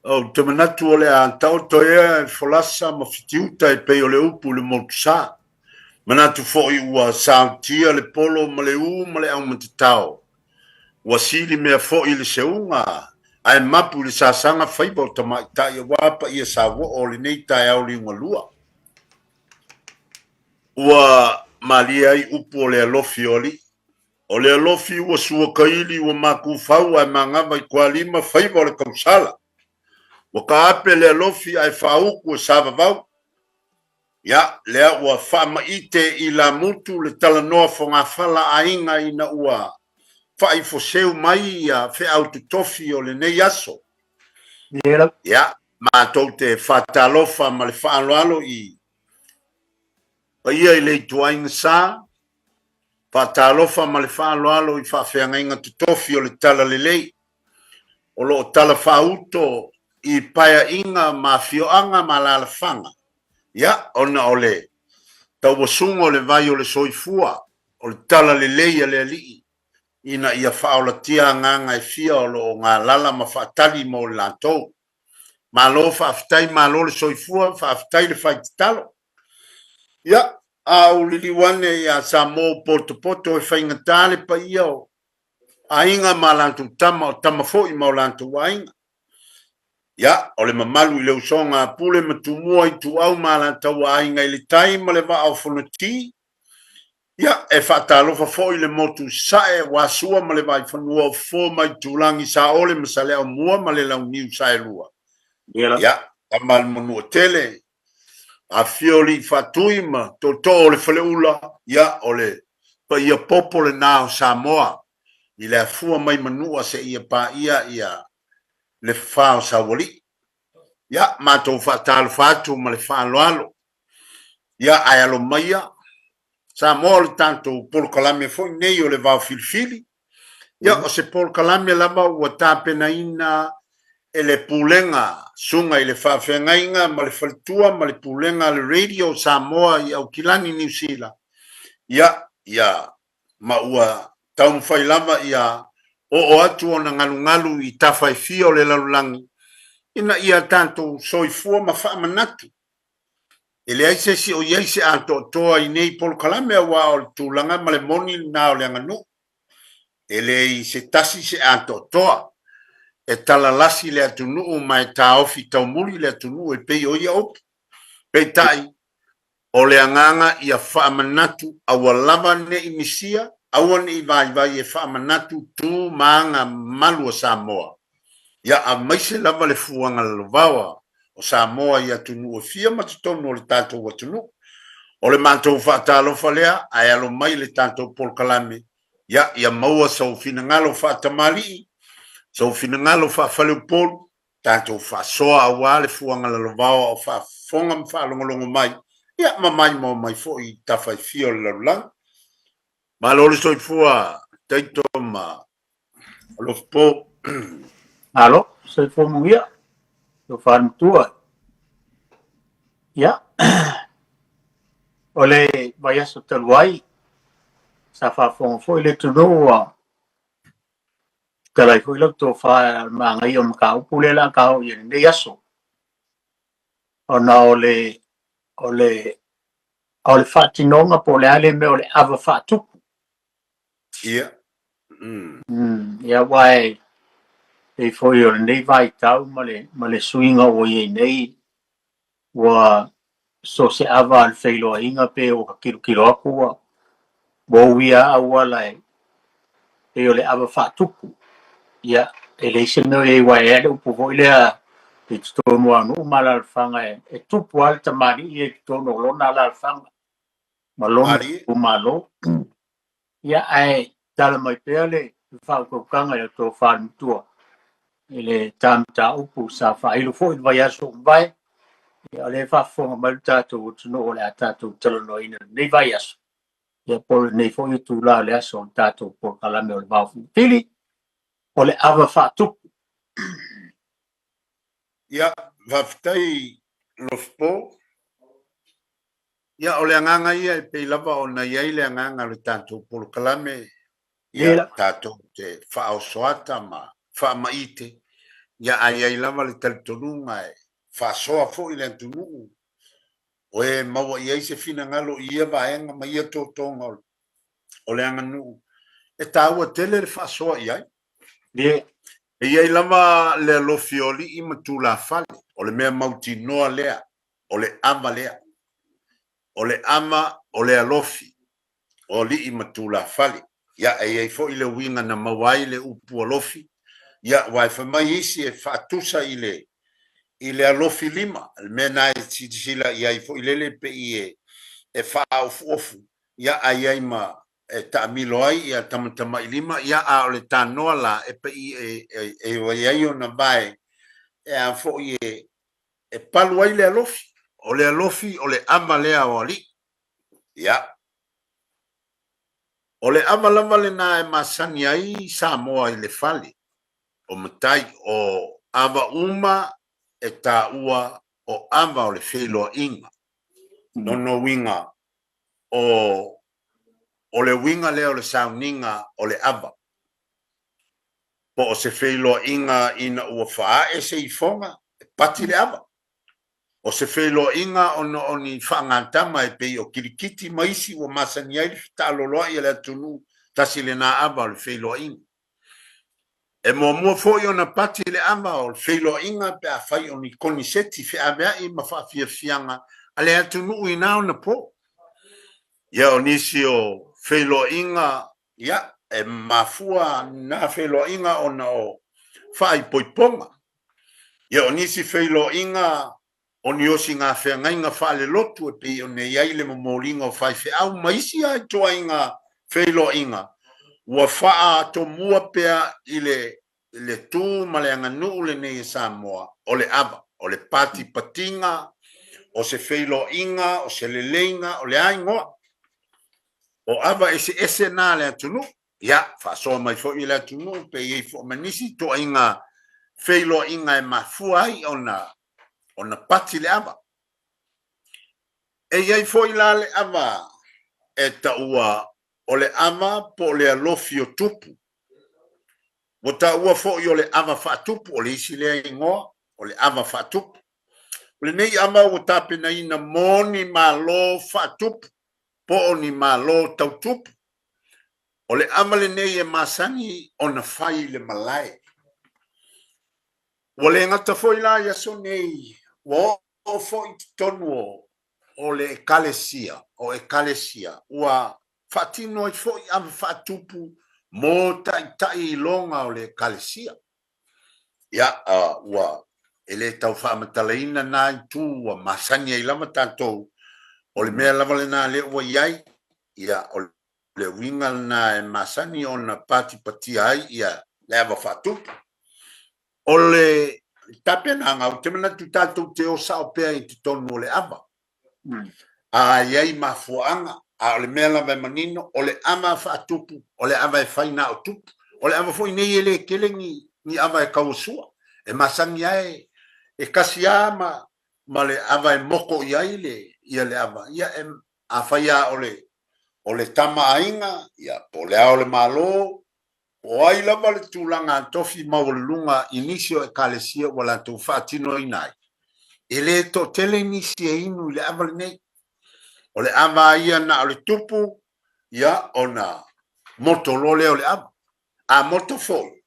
Ou te manatu o le a taoto ea e folasa ma fitiuta e pei o le upu i le motusa. Manatu foi ua saotia le polo ma le ū ma le aumatatao. Ua sili mea foi le seuga ae mapu i le sasaga faiva o tamaitai aua paia sauoo o lenei taeao liugalua. Ua malie ai upu o le alofi o alii. O le alofi ua suakaili ua makufau ae magava i tualima faiva o le tausala. Ua taape le alofi ae faautu e savavau. Ia, lea ua faamaite i lamutu le talanoa fogafala aiga ina ua faaifoseu mai ia feau totofi o lenei aso. Ia, matou te faatalofa ma le faaaloalo i paia i le ituaiga sa, faatalofa ma le faaaloalo i faafeagaiga totofi o le Talalelei o lo o talafaauto i paeaiga ma afioaga ma alaalafaga, ia, ona o le tauasuga o le vai o le soifua o le Talalelei a le Alii ina ia faaolatia agaga e fia o lo o galala ma faatali mo i latou. Malo faafetai, malo le soifua, faafetai le fai tatalo. Ia, a ou liliu ane ia Samoa ua potopoto e faigata le paia o aiga ma latou tama, o tama foi ma o latou aiga. Ia, o le mamalu i le usoga a Pule ma Tumua, Ituau ma Alataua, Aiga i le Tai ma le Vaa o Fonoti. Ia, e faatalofa foi le motu i Sasae aua Sua ma le Vaifanua o Fofo ma Aitulagi, Saole ma Saleaaumua ma le Launiu Saelua. Ia, tama a le Manuatele, afifio alii Faatui ma tootoo o le Faleula, ia, o le paia popo lena o Samoa i le afua mai Manua seia paia ia le fa o Saualii. Ia, matou faatalofa atu ma le faaaloalo. Ia, ae alo maia, Samoa o le tatou polokalame foi nei o le Vao Filifili. Ia, o se polokalame lava ua tapenaina e le Pulega, Susuga i le Faafeagaiga ma le Faletua ma le Pulega a le Radio Samoa i Aukilani, Niu Sila. Ia, ia, ma ua taumafai lava ia oo atu ona galugalu i tafa e fia o le lalolagi ina ia tatou soifua ma faamanatu. E leai se isi o i ai se atoatoa i nei polokalame aua o le tulaga ma le moni lena o le aganuu. E leai se tasi se atoatoa e talalasi le atunuu ma e taofi taumuli le atunuu e pei o ia upu. Peitai, o le agaga ia faamanatu aua lava ne i misia, aua ne i vaivai e faamanatu tu ma aga malu a Samoa. Ia aemaise lava le fuaga lalovaoa o Samoa i atunuu e fia ma totonu o le tatou atunuu. O le matou faatalofa lea, ae alo mai le tatou polokalame, ia, ia maua sou finagalo faatamalii, sou finagalo faafaleupolu, tatou faasoa aua le fuaga lalovaoa o faafofoga ma faalogologo mai, ia, ma maimoa mai foi i tafa e fia o le lalolagi. Malo le soifua Taito ma Alofapo. Malo, soifua manuia, tofa matua. Ia, o le vaiaso talu ai, sa faafofoga foi le atunuu ua fetalai foi lau tofa i le magaia o mataupu lea o le a ta oo i ai i lenei aso. Ona o le, o le, o le faatinoga po o le a le mea o le ava faatupu. Ia. Ia, aua e pei foi o lenei vaitau ma le, ma le suiga ua i ai nei, ua so o se ava a le feiloaiga pe ua tilotilo atu ua, ua uia auala e pei o le ava faatupu. Ia, e leai se mea o i ai, aua e i ai le upu foi lea i totonu o nuu ma alaalafaga e tupu lava le tamalii ia i totonu o lona alaalafaga ma lona itumalo. Ia, ae tala mai pea le faautautaga i le tofa le matua i le ta mataupu sa faailo foi i le vaiaso ua mavae. Ia, o lea e faafofoga mai le tatou atunuu o le a tatou talanoaina i lenei vaiaso. Ia, po o lenei foi itula o le aso o le tatou polokalame o le Vao Filifili, o le ava faatupu. Ia, faafetai Lofipo. Ia, o le agaga ia e pei lava ona i ai le agaga o le tatou polokalame, ia, tatou te faaosoata ma faamaite. Ia, a i ai lava le talitonuga e faasoa foi le atunuu o e maua i ai se finagalo i ia vaega ma ia totoga o le aganuu, e taua tele le faasoa i ai. E i ai lava le alofi o alii ma tulafale, o le mea mautinoa lea, o le ava lea. O le ava o le alofi o alii ma tulafale. Ia, e i ai foi le uiga na maua ai le upu alofi, ia, aua e fai mai isi e faatusa i le i le alofi lima, le mea na e silasila i ai foi lele pei e e faaofuofu, ia, a i ai ma e taamilo ai ia tamatamailima, ia, a o le tanoa la e pei e e i ai ona vae e a foi e e palu ai le alofi. O le alofi o le ava lea o alii. Ia. O le ava lava lena e masani ai Samoa i le fale o matai, o ava uma e taua o ava o le feiloaiga. Lona uiga, o o le uiga lea o le sauniga o le ava, po o se feiloaiga ina ua faaee se ifoga, e pati le ava. O se feiloaiga ona o ni faagatama e pei o kilikiti ma isi ua masani ai le fetaaloloai a le atunuu, tasi lena ava o le feiloaiga. E muamua foi ona pati le ava o le feiloaiga pe afai o ni koniseti feaveai ma faafiafiaga a le atunuu i na ona po. Ia, o nisi o feiloaiga, ia, e mafua na feiloaiga ona o faaipoipoga. Ia, o nisi feiloaiga o ni osiga feagaiga faalelotu e pei ona i ai le momoliga o faifeau ma isi lava ituaiga feiloaiga ua faatomua pea i le le tu ma le aganuu lenei e Samoa, o le ava, o le patipatiga, o se feiloaiga, o se leleiga, o le a igoa. O ava eseese na a le atunuu. Ia, faasoa mai foi i le atunuu pe i ai foi ma nisi ituaiga feiloaiga e mafua ai ona ona pati le ava. E i ai foi la le ava e taua o le ava po o le alofi o tupu. Ua taua foi o le ava faatupu, o le isi lea igoa, o le ava faatupu. O lenei ava ua tapenaina mo ni Malo faatupu po o ni Malo tau tupu. O le ava lenei e masani ona fai i le malae. Ua le gata foi la i aso nei, ua oo foi i totonu o le Ekalesia, o Ekalesia, ua faatino ai foi ava faatupu mo taitai iloga o le Ekalesia. Ia, ua e le tau faamatalaina na itu ua masani ai lava tatou, o le mea lava lena lea ua i ai, ia, o le uiga lena e masani ona patipatia ai ia le ava faatupu. O le tapenaga, ou te manatu tatou te o sao pea i totonu o le ava. A i ai mafuaaga, a o le mea lava e manino, o le ava faatupu, o le ava e fai na o tupu. O le ava foi nei e le tele ni, ni ava e tauasua. E masani lava e, e kasi lava ma, ma le ava e moko i ai le, ia le ava. Ia, e, afai lava o le, o le Tama a Aiga, ia, po o le Ao o le Malo, po o ai lava le tulaga tofi maualuluga i nisi o Ekalesia ua latou faatinoina ai, e le toatele nisi e inu i le ava lenei. O le ava a ia na o le tupu, ia, ona moto loa lea o le ava. A moto foi,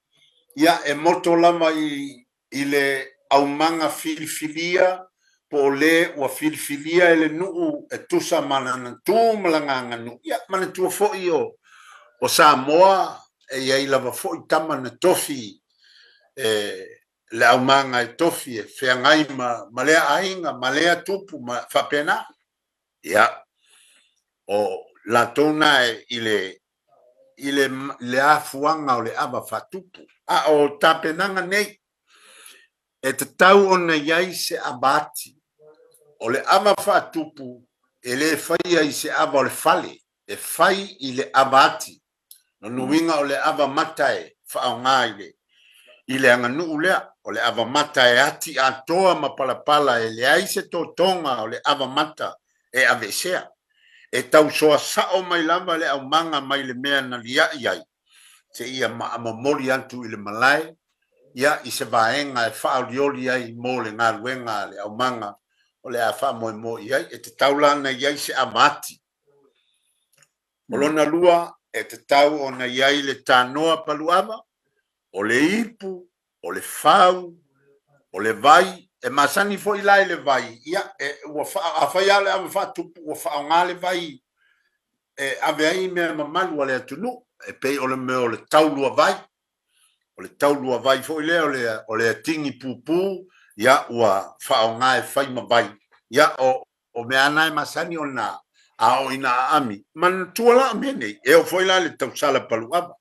ia, e moto lava i, i le aumaga filifilia po o le ua filifilia e le nuu e tusa ma lana tu ma lana aganuu. Ia, manatua foi o, o Samoa e i ai lava foi tama na tofi e le aumaga e tofi e feagai ma, ma lea aiga, ma lea tupu ma faapena. Ia, o latou na e i le i le, le afuaga o le ava faatupu. A o tapenaga nei, e tatau ona i ai se ava ati. O le ava faatupu e le faia i se ava o le fale, e fai i le ava ati. Lona uiga o le ava mata e faaaoga i le, i le aganuu lea, o le ava mata e ati atoa ma palapala e leai se totoga o le ava mata e aveesea. E tausoa sao mai lava le aumaga mai le mea na liaʻi ai, seia momoli atu i le malae ia, i se vaega e faaolioli ai mo le galuega a le aumaga o le a faamoemoe i ai. E tatau la ona i ai se ava ati. O lona lua, e tatau ona i ai le tanoa paluava, o le ipu, o le fau, o le vai. E masani foi la i le vai, ia, e, ua fa, afai lava o le ava faatupu, ua faaaoga le vai e ave ai mea mamalu a le atunuu, e pei o le mea o le taulua vai. O le taulua vai foi lea, o le atigi pupū, ia, ua faaaoga e fai ma vai. Ia, o mea lava na e masani ona a oo ina aami. Manatua la o mea nei, e oo foi la i le tausala paluava.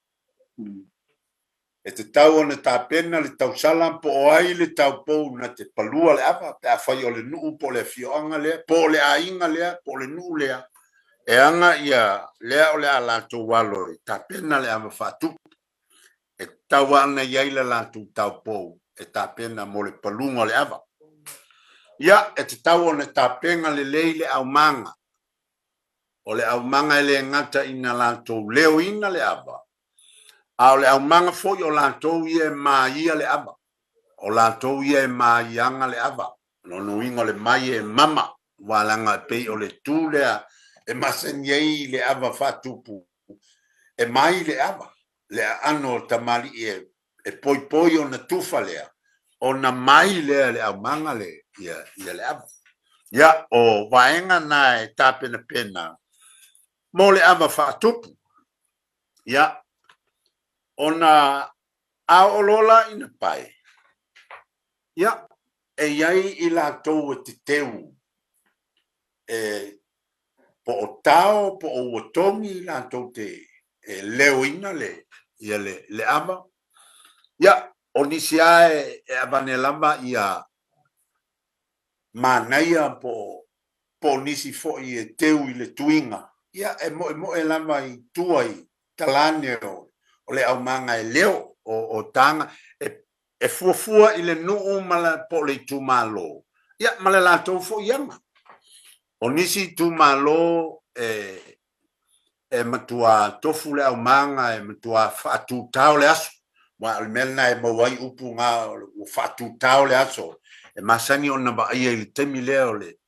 E tatau ona tapena le tausala po o ai le taupou na te palua le ava pe afai o le nuu po o le afioaga lea, po o le aiga lea, po o le nuu lea e aga ia lea o le a latou alo e tapena le ava faatupu. E tatau lava ona i ai le latou taupou e tapena mo le paluga o le ava. Ia, e tatau ona tapena lelei le aumaga. O le aumaga e le gata ina latou leoina le ava, a o le aumaga foi o latou ia e maia le ava, o latou ia e maiaga le ava. O lona uiga o le mai e mama, aua leaga e pei o le tu lea e masani ai le ava faatupu, e mai le ava, le aano o tamalii e poipoi ona tufa lea, ona mai lea e le aumaga le, ia, ia le ava. Ia, o vaega na e tapenapena mo le ava faatupu. Ia, ona a oo loa la ina pae, ia, e i ai i latou e teteu e po o tao po o ua togi latou te e leoina le, ia le, le ava. Ia, o nisi lava e avane lava ia manaia po o po o nisi foi e teu i le tuiga, ia e moemoe lava i tua i talane o le aumaga e leo o taga e fuafua i le nuu ma le po o le itumalo, ia ma le latou foi aga. O nisi itumalo e e matua tofu le aumaga, e matua faatutao le aso, aua o le mea lena e maua ai upu na ua faatutao le aso, e masani ona vaaia i le taimi lea o le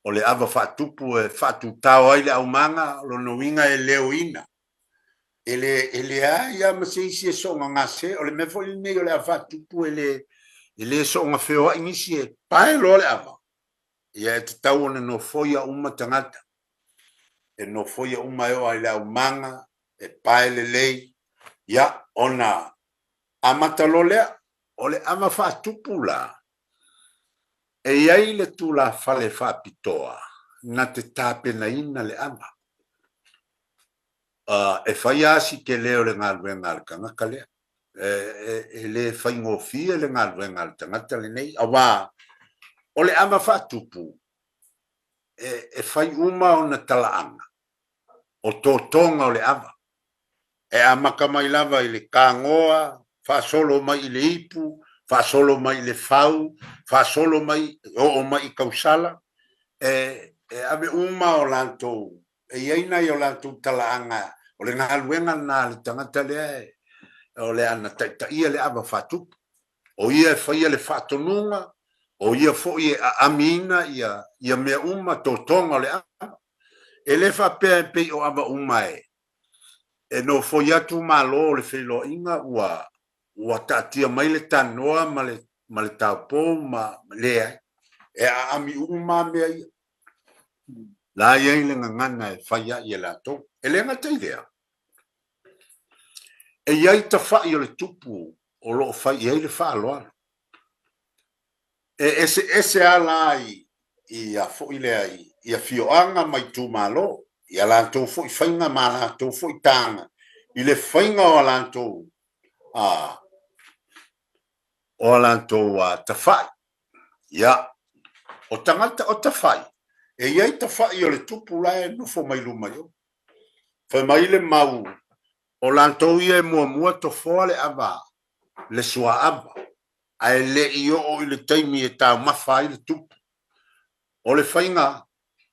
o le ava faatupu e faatutao ai le aumaga, o lona uiga e leoina. E le, e leai lava ma se isi e soona gase, o le mea foi lenei o le ava faatupu e le, e le soona feoai nisi e pae loa le ava, ia e tatau ona nofoia uma tagata. E nofoia uma e oo i le aumaga, e pae lelei, ia ona amata loa lea. O le ava faatupu la, e i ai le tulafale faapitoa na te tapenaina le ava. E fai lava si tele o le galuega a le tagata lea. E le faigofie le galuega a le tagata lenei, aua o le ava faatupu e fai uma ona talaaga, o totoga o le ava. E amata mai lava i le tagoa, faasolo mai i le ipu, faasolo mai i le fau, faasolo mai, oo mai i tausala, e ave uma o latou, e i ai nai o latou talaaga, o le galuega lena a le tagata lea o le a na taitaia le ava faatupu. O ia e faia le faatonuga, o ia foi e aamiina ia mea uma, totoga o le ava. E le faapea e pei o ava uma e nofoi atu Malo o le feiloaiga ua ua taatia mai le tanoa ma le ma le taupou ma leai. E aami uma mea ia. La i ai le gagana e fai ai e latou. E le gata i lea, e i ai tafai o le tupu o lo o fai i ai le faaaloalo. E eseese lava la i a foi lea i afioaga ma itumalo, i a latou foi faiga ma a latou foi taga i le faiga o a latou a o a latou tafai. Ia, o tagata o tafai, e i ai tafai o le tupu la e nofo mai luma i o. Fai mai le mau, o latou ia e muamua tofoa le ava, le suaava, ae le i oo i le taimi e taumafa ai le tupu. O le faiga,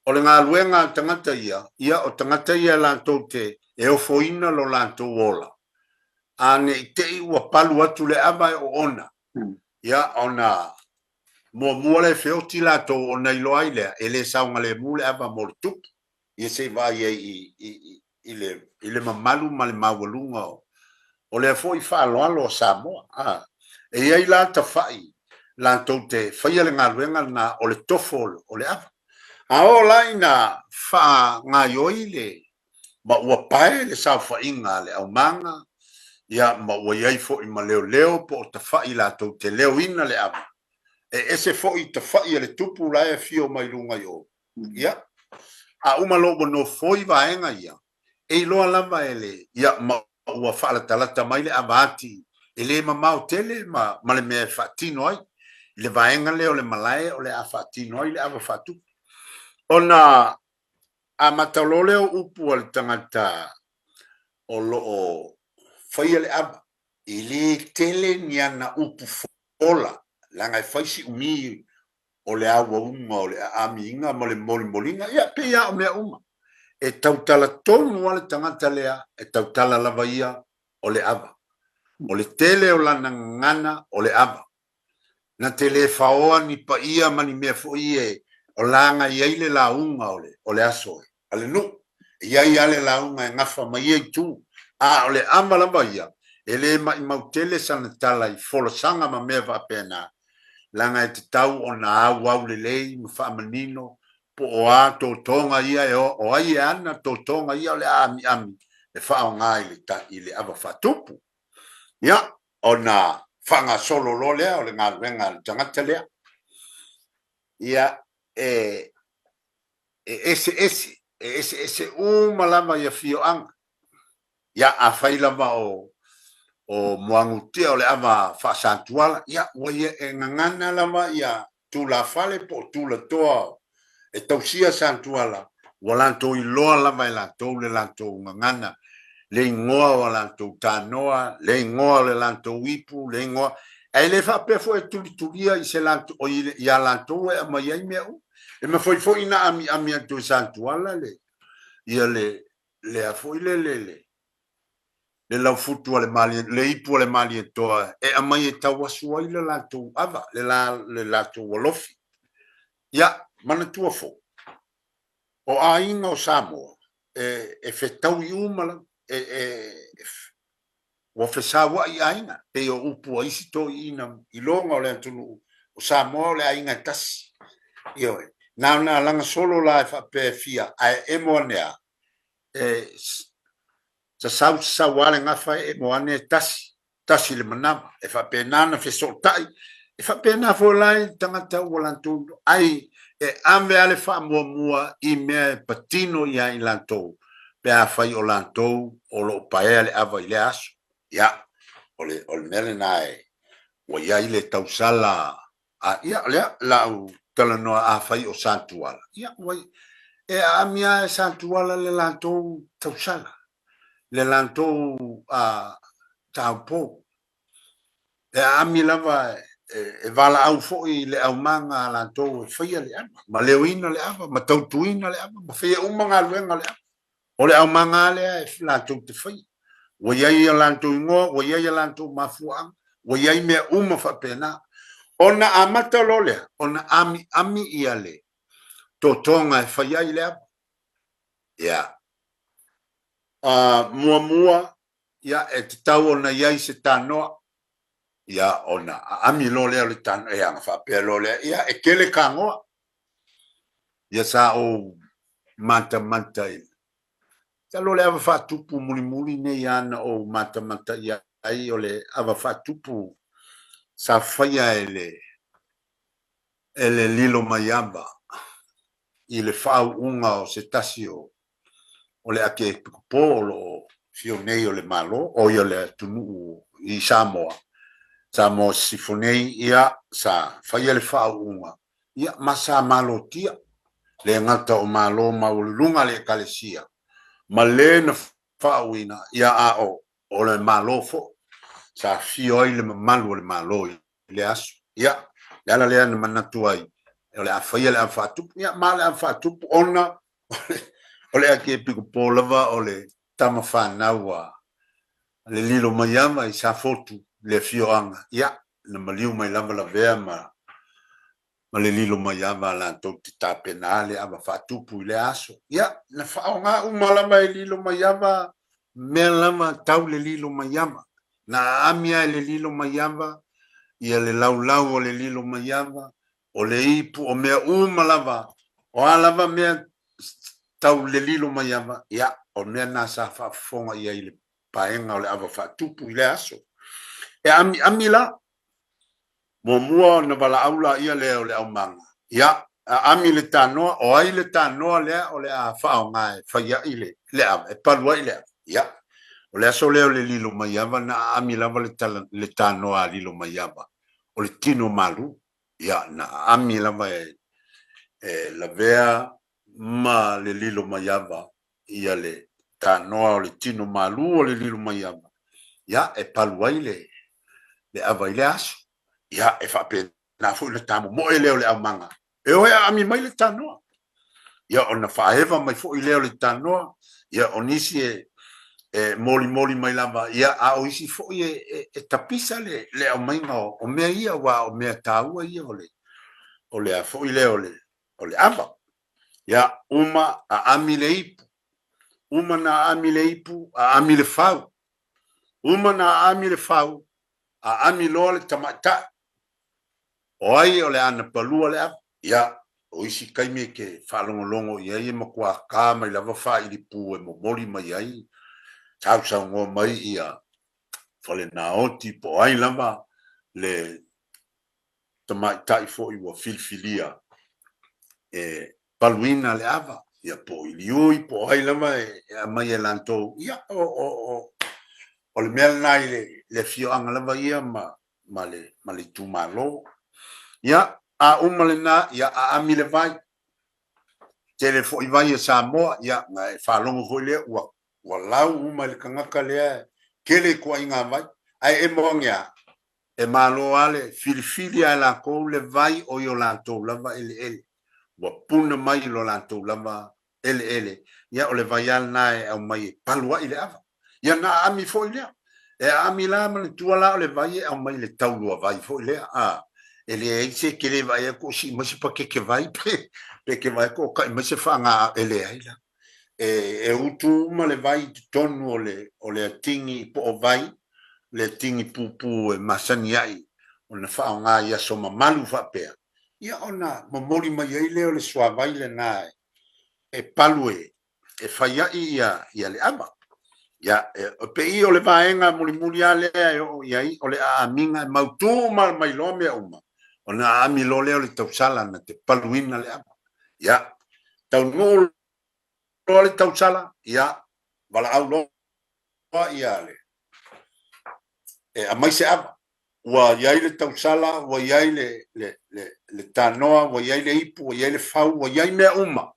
o le galuega a tagata ia, ia o tagata ia latou te e ofoina lo latou ola. A ne i te i ua palu atu le ava e oona, ia, ona muamua lea e feoti latou ona iloa ai lea, e le saogalemu le ava mo le tupu. Ia se i vaai ai i le mamalu ma le maualuga o lea foi faaaloalo a Samoa. E i ai la tafai latou te faia le galuega lena o le tofo o le ava. A oo la ina faagaoioi le ma ua pae le saofaiga a le aumaga, ia ma ua i ai foi ma leoleo po o tafai latou te leoina le ava, e ese foi tafai a le tupu la e afio mai luga i o. Ia, a uma loa ua nofoi vaega ia, e iloa lava e le, ia, ma ua faalatalata mai le ava ati e le mamao tele ma le mea e faatino ai i le vaega lea o le malae o le a faatino ai le ava faatupu. Ona amata loa lea o upu a le tagata o lo o faia le ava, e le tele ni ana upu fola, leaga e fai si umi o le auauga o le aamiga ma le molimoliga, ia, pei lava o mea uma. E tautala tonu lava le tagata lea, e tautala lava ia o le ava. O le tele o lana gagana o le ava. Na te le faoa ni paia ma ni mea foi e laga i ai le lauga o le aso a le nuu. E i ai lava le lauga e gafa ma ia itu, a o le ava lava ia, e le maimau tele sana tala i folasaga ma mea faapena, leaga e tatau ona auau lelei ma faamanino po o a totoga ia e o ai e ana totoga ia o le a amiami e faaaoga i le ava faatupu. Ia, ona faagasolo loa lea o le galuega a le tagata lea. Ia, e eseese, e eseese uma lava i afioaga. Ia, afai lava o Muagututia o le ava faa-Satuala, ia, ua ia e gagana lava ia tulafale po o tulatoa e tausia Satuala, ua latou iloa lava e latou le latou gagana, le igoa o a latou tanoa, le igoa o le latou ipu, le igoa. Ae le faapea foi e tulitulia i se latou, iā latou e aumai ai mea uma. E mafai foi ona amiami atu e Satuala le, ia le, lea foi le, le, le, le laufutu a le Malie, le ipu a le Malietoa e aumai e tauasu ai le latou ava, le, la, le latou alofi. Ia, manatua foi, o aiga o Samoa, e, e fetaui uma lava, e, e, ua fesaua'i aiga, pei o upu a isi toeaiina i loga o le atunuu, o Samoa o le aiga e tasi. Ioe. Na ona alaga solo la e faapea e fia, ae emo ane a, e sasau sasau lava le gafa e emo ane e tasi, tasi le manava. E faapena ona fesootai, e faapena foi la i tagata ua latou ai e ave lava le faamuamua i mea e patino ia i latou pe afai o latou o lo o paea le ava i lea aso. Ia, o le, o le mea lena e ua i ai le tausala a, ia, o lea la ou talanoa afai o Satuala, ia, ua, e aami lava e Satuala le latou tausala, le latou taupou. E aami lava e valaau foi i le aumaga a latou e faia le ava, ma leoina le ava, ma tautuina le ava, ma faia uma galuega o le ava. O le aumaga lava lea e latou te faia. Ua i ai a latou igoa, ua i ai a latou mafuaaga, ua i ai mea uma faapena. Ona amata loa lea, ona amiami ia le totoga e fai ai le ava. Ia. Muamua, ia, e tatau ona i ai se tanoa. Ia, ona aami loa lea o le tanoa, ia, ona faapea loa lea, ia, e tele tanoa. Ia sa ou matamata i masalo o le ava faatupu mulimuli nei lava na ou matamata i ai, o le ava faatupu sa faia e le e le Lilomaiava i le faauuga o se tasi o o le Akiepikopo o lo o afio nei o le Malo, o ia le atunuu i Samoa, Samoa Sisifo nei, ia, sa faia le faauuga, ia, ma sa malotia, le gata o Malo maualuluga a le Ekalesia, ma le na faauuina, ia, a o o le Malo foi, sa afio ai le mamalu o le Malo i lea aso. Ia, le ala lea na manatu ai, o le a faia le ava faatupu, ia, ma o le ava faatupu ona o le Akiepikopo lava o le tama fanau a Le Lilomaiava i Safotu le afioaga, ia, na maliu mai lava Lavea ma ma le Lilomaiava latou te tapena le ava faatupu i lea aso. Ia, na faaaoga uma lava e Lilomaiava mea lava tau le Lilomaiava. Na aami lava e le Lilomaiava ia le laulau o le Lilomaiava, o le ipu, o mea uma lava, o a lava mea tau le Lilomaiava, ia, o mea na sa faafofoga i ai i le paega o le ava faatupu i lea aso. E amiami la, muamua ona valaau laia lea o le aumaga, ia, aami le tanoa, o ai le tanoa lea o le a faaaoga e fai ai le, le ava, e palu ai le ava. Ia, o le aso lea o le Lilomaiava na aami lava le, tala, le tanoa a Lilomaiava, o le tino malu. Ia, na aami lava e, e Lavea ma le Lilomaiava ia le tanoa o le tino malu o le Lilomaiava, ia, e palu ai le, le ava i lea aso. Ia, e faapena foi ona tamomoe lea o le aumaga, e o e aami mai le tanoa. Ia, ona faaeva mai foi lea o le tanoa, ia, o nisi e, e molimoli mai lava, ia, a o isi foi e, e, e tapisa le, le aumaiga o, o mea ia, aua o mea taua ia o le, o le a foi lea o le, o le ava. Ia, uma aami le ipu. Uma na aami le ipu, aami le fau. Uma na aami le fau, aami loa le tamaitai. O ai o le a na palua le ava? Ia, o isi taimi e te faalogologo i ai e matua kā mai lava faailipū e momoli mai ai, sausaunoa mai ia Falenaoti po o ai lava le tamaitai foi ua filifilia e paluina le ava, ia po o Iliui po o ai lava e aumai e latou, ia o, o, o, o le mea lena i le, le afioaga lava ia ma, ma le, ma le itumalo. Ia, a uma lena, ia aami le vai. Tele foi vai a Samoa, ia, na e faalogo foi lea, ua, ua lau uma i le tagata lea, tele ituaiga vai. Ae e moa ane a, e malo lava le filifili lava e latou le vai o i o latou lava eleele. Ua puna mai i lo latou lava eleele, ia o le vai lava lena e aumai e palu ai le ava. Ia na aami foi lea. E aami la manatua la o le vai e aumai le taulua vai foi lea. A, e leai se e te le vaai atu o sii mai se pakeke vai pe, pe te vaai atu o ta'i mai se faaga, e leai la. E, e utu uma le vai i totonu o le, o le atigi po o vai, le atigi pupū e masani ai ona faaaoga i aso mamalu faapea, ia ona momoli mai ai lea o le suavai lena e, e palu e, e fai ai ia, ia le ava. Ia, e, pei o le vaega mulimuli lava lea e oo i ai, o le aamiga e mautū uma mai loa mea uma, ona aami loa lea o le tausala na te paluina le ava. Ia, taunuu loa le tausala, ia, valaau loa ia le, e aumai se ava. Ua i ai le tausala, ua i ai le, le, le, le tanoa, ua i ai le ipu, ua i ai le fau, ua i ai mea uma.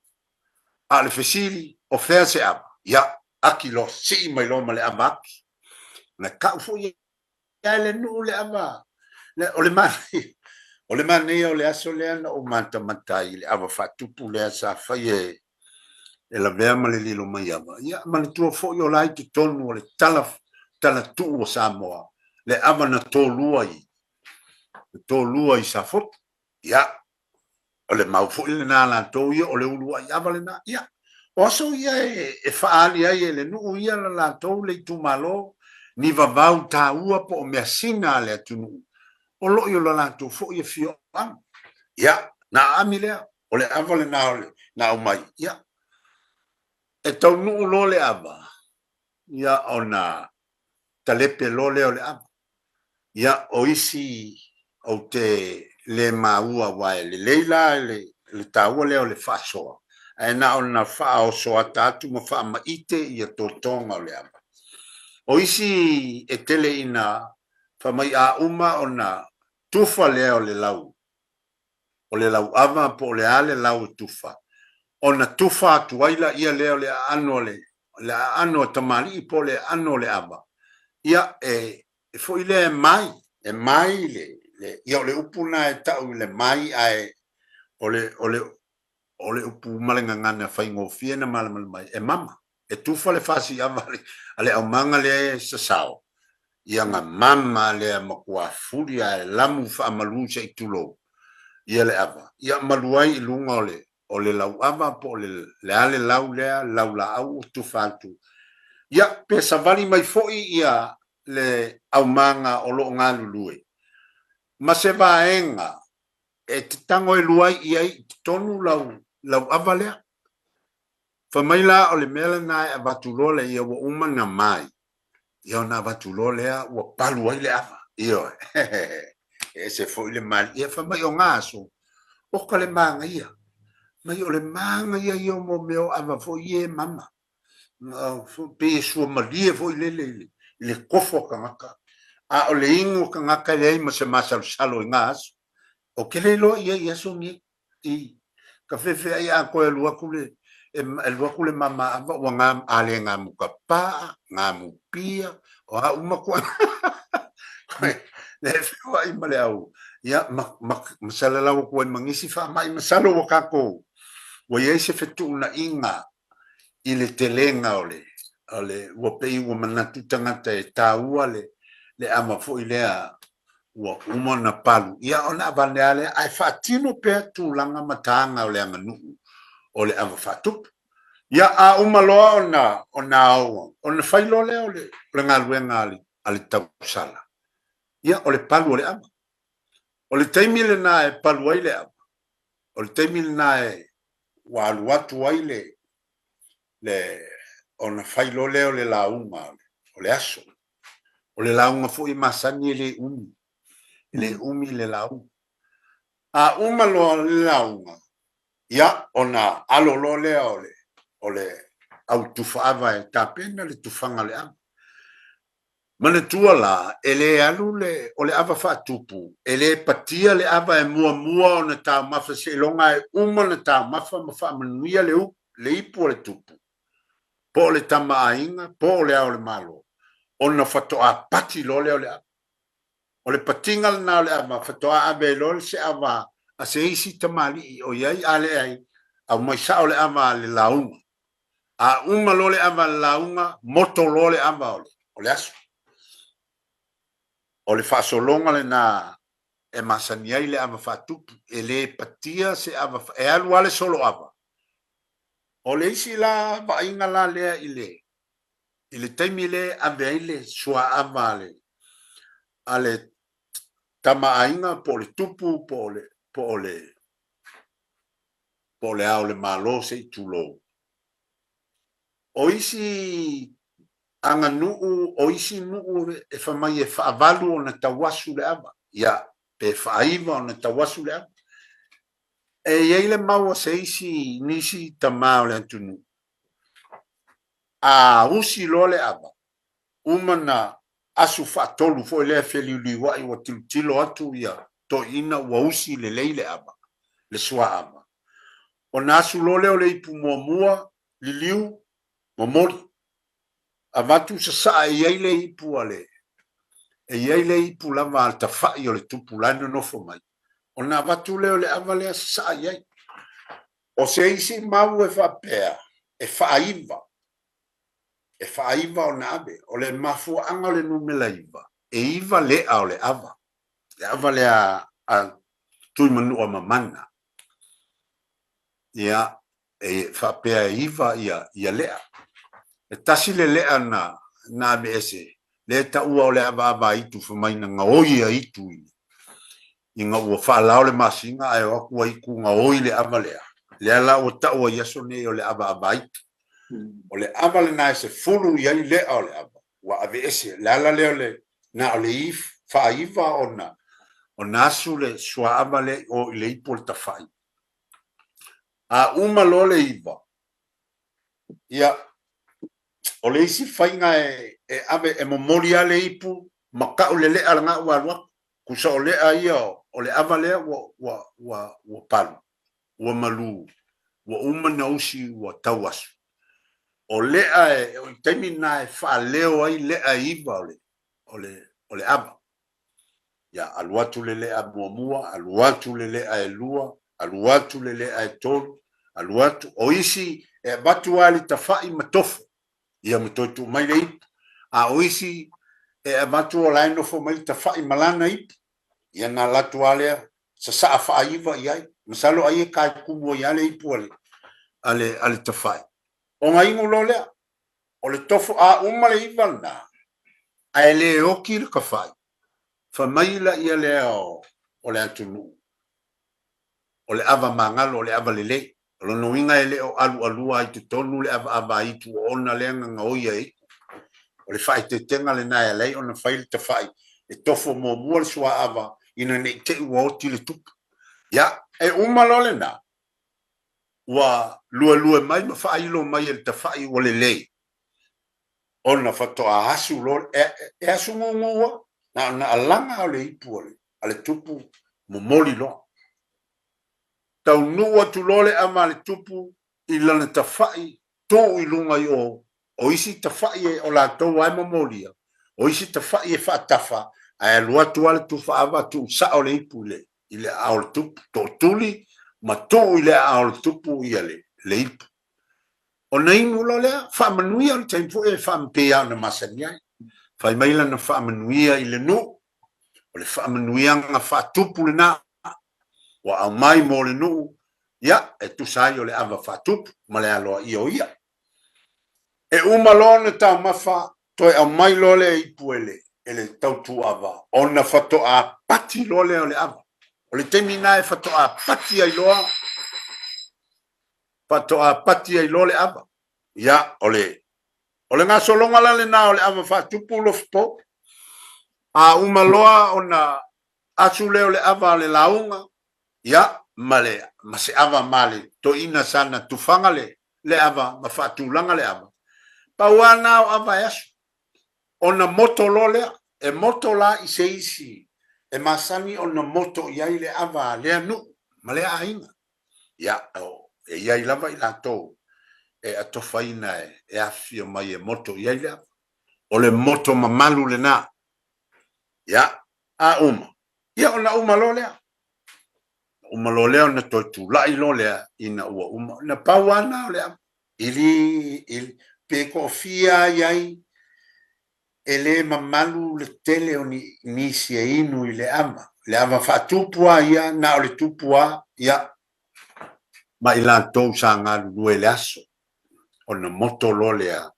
A o le fesili, o fea se ava? Ia, aki loa, sii mai loa ma le ava aki. Na tau foi e le nuu le ava. O le manaia, o le manaia o le aso lea na ou matamata ai i le ava faatupu lea sa fai e e lavea ma le Lilomaiava. Ia, manatua foi o la i totonu o le tala, tala tuu o Samoa, le ava na tolua i, na tolua i Safotu. Ia, o le mau foi lena a latou ia, o le uluai ava lena. Ia, o aso ia e, e faaali ai e le nuu ia la latou le itumalo, ni vavau taua po o measina a le atunuu, o lo o i o la latou foi afioaga. Ia, na aami lea, o le ava lena o le, na aumai. Ia, e taunuu loa le ava, ia ona talepe loa lea o le ava. Ia, o isi ou te le maua aua e lelei la le, le taua lea o le faasoa, ae na ona faaoso ata atu ma faamaite ia totoga o le ava. O isi e tele ina fai mai a uma ona tufa lea o le lau, o le lauava po o le a le lau e tufa, ona tufa atu ai laia lea o le aano a le, le aano a tamalii po o le aano o le ava, ia e, e foi lea e mai, e mai le, le, ia o le upu lena e tau i le mai ae o le, o le, o le upu ma le gagana faigofie na malamalama ai, e mama. E tufa le fasiava a le aumaga lea e sasao, ia na mama lea matua fuli ae lamu faamalu se i tulou ia le ava, ia malu ai i luga o le o le lauava po o le le a le lau lea, laulaau ua tufa atu. Ia, pe savali mai foi ia le aumaga o lo o galulue ma se vaega e te tago e luai i ai i totonu lau lauava lea. Fai mai la o le mea lena e avatu loa lea ia ua uma ona mai, ia ona avatu loa lea ua palu ai le ava. Ioe. E ese foi le mali. Ia fai mai o na aso, oka le manaia. Mai o le manaia ia o mo mea o ava foi ia e mama. Pei e suamalie foi lele i le kofo a tagata. A o le inu a tagata e leai ma se masalosalo i na aso. Ou te le iloa i ai i aso nei. I ka fefe ai a toe alu atu le e alu atu le mama ava ua nga a le ngamu ka paa, ngamu pia, o a uma koe le feoai ma le au ia ma, ma, ma salalau atu ai ma nisi faamai masalo ua tatou ua i ai se fetuunaiga i le telega o le, o le ua pei ua manatu tagata e taua le, le ava foi lea ua uma ona palu, ia ona avane lava lea, ae faatino pea tulaga ma taga o le aganuu o le ava faatupu. Ia, a uma loa ona, ona ao, ona fai loa lea o le, o le galuega a le, a le tausala, ia, o le palu o le ava. O le taimi lena e palu ai le ava, o le taimi lena e ua alu atu ai le, le, ona fai loa lea o le lauga o le aso. O le lauga foi e masani e le umi, e le umi le lauga. A uma loa le lauga, ia, ona alo loa lea o le, o le au tufaava e tapena le tufaga o le ava. Manatua la, e le alu le, o le ava faatupu, e le patia le ava e muamua ona taumafa seiloga e uma ona taumafa ma faamanuia le u, le ipu a le tupu, po o le tama aiga, po o le Ao o le Malo, ona faatoa pati loa lea o le ava. O le patiga lena o le ava, faatoa ave ai loa se ava a se isi tamalii o i ai, a leai, aumai sao le ava a le lauga. A uma loa le ava a le lauga, moto loa le ava o le, o le aso. O le faasologa lena e masani ai le ava faatupu, e le patia se ava, e alu lava le solo ava. O le isi la vaaiga la lea i le, i le taimi lea e ave ai le suaava a le, a le tama aiga po o le tupu po o le, po o le, po o le Ao o le Malo se i tulou. O isi aganuu, o isi nuu e fai mai e faavalu ona tauasu le ava, ia, pe faaiva ona tauasu le ava. E i ai le mau a se isi nisi tama o le atunuu, a usi loa le ava, uma na asu faatolu foi lea feliuliuai ua tilotilo atu ia toeaiina ua usi lelei le ava, le suaava. Ona asu loa lea o le ipu muamua, liliu, momoli. Avatu sasaa e i ai le ipu a le, e i ai le ipu lava a le tafai o le tupu la e nonofo mai, ona avatu lea o le ava lea sasaa i ai. O se isi mau e faapea, e faaiva, e faaiva ona ave. O le mafuaaga o le numera iva, e iva lea o le ava, le ava lea a Tuimanua Mamana. Ia, e faapea e iva ia, ia lea. E tasi le lea na, na aveese, lea e taua o le avaavaaitu fai mai na gaoi e aitu i, ina ua faalao le masina ae o atu aitu gaoi le ava lea. Lea la ua taua i aso nei o le avaavaaitu. O le ava lena e 10 i ai lea o le ava, ua aveese. O le ala lea o le, na o le if, faaiva ona, ona asu le suaava lea i o i le ipu o le tafai. A uma loa le iva, ia, o le isi faiga e, e ave, e momoli lava le ipu ma kau le lea lena ua alu atu. Tusa o lea ia o le ava lea ua, ua, ua, ua palu, ua malu, ua uma na usi ua tau asu. O lea e, o le taimi lena e faaleo ai lea e iva o le, o le, o le ava. Ia, alu atu le lea muamua, alu atu le lea e lua, alu atu le lea e tolu, alu atu. O isi e avatu lava i le tafai ma tofo. Ia ma toe tuu mai le ipu. A o isi e avatu o la e nofo mai le tafa'i ma lana ipu, ia na alu atu lava lea sasaa faaiva i ai. Masalo ai e kaikumu ai lava le ipu a le, a le, a le tafa'i. Ona inu loa lea, o le tofo a uma le iva lena, ae le oti le tafa'i, fai mai laia lea o le atunuu, o le ava magalo, o le ava lelei. O lona uiga e le o alualua ai i totonu le avaava-aitu oona lea na gaoi ai. O le faaeteetega lena e ala ai ona fai le tafa'i e tofo muamua le suaava ina ne i te i ua oti le tupu. Ia, e uma loa lena, ua luelue mai ma faailo mai e le tafa'i ua lelei, ona faatoa asu loa, e asu gugu lava, na ona alaga o le ipu a le tupu momoli loa. Taunuu atu loa le ava a le tupu i lana tafa'i tu i luga i o, o isi tafa'i e o latou lava e momolia, o isi tafa'i e faatafa, ae alu atu lava le tufa ava tuu sa'o le ipu i le i le aao o le tupu, tootuli ma tuu i le aao o le tupu ia le le ipu. Ona inu loa lea, faamanuia le taimi foi e faamapei lava ona masani ai. Fai mai lana faamanuia i le nuu, o le faamanuiaga faatupu lena ua aumai mo le nuu, ia, e tusa ai o le ava faatupu ma le aloaia o ia. E uma loa ona taumafa, toe aumai loa le ipu e le, e le tautuava, ona faatoa pati loa lea o le ava. O le taimi lena e faatoa pati ai loa, faatoa pati ai loa le ava. Ia, o le, o le gasologa la lena o le ava faatupu Lofipo. A uma loa ona asu lea o le ava a le lauga, ia, ma le, ma se ava ma le toeaina sana tufaga le, le ava ma faatulaga le ava. Pau lava lena o ava e asu. Ona moto loa lea, e moto la i se isi e masani ona moto i ai le ava a lea nuu ma lea aiga. Ia, e i ai lava i latou e atofaina e afifio mai e moto i ai le ava. O le moto mamalu lena. Ia, a uma, ia ona uma loa lea. Uma loa lea ona toe tulai loa lea ina ua uma. Na pau lava lena o le ava. E le, e, pe toafia i ai, e le mamalu le tele o ni, nisi e inu i le ava. Le ava faatupu lava ia, na o le tupu lava, ia, ma i latou sa galulue i le aso, ona moto loa lea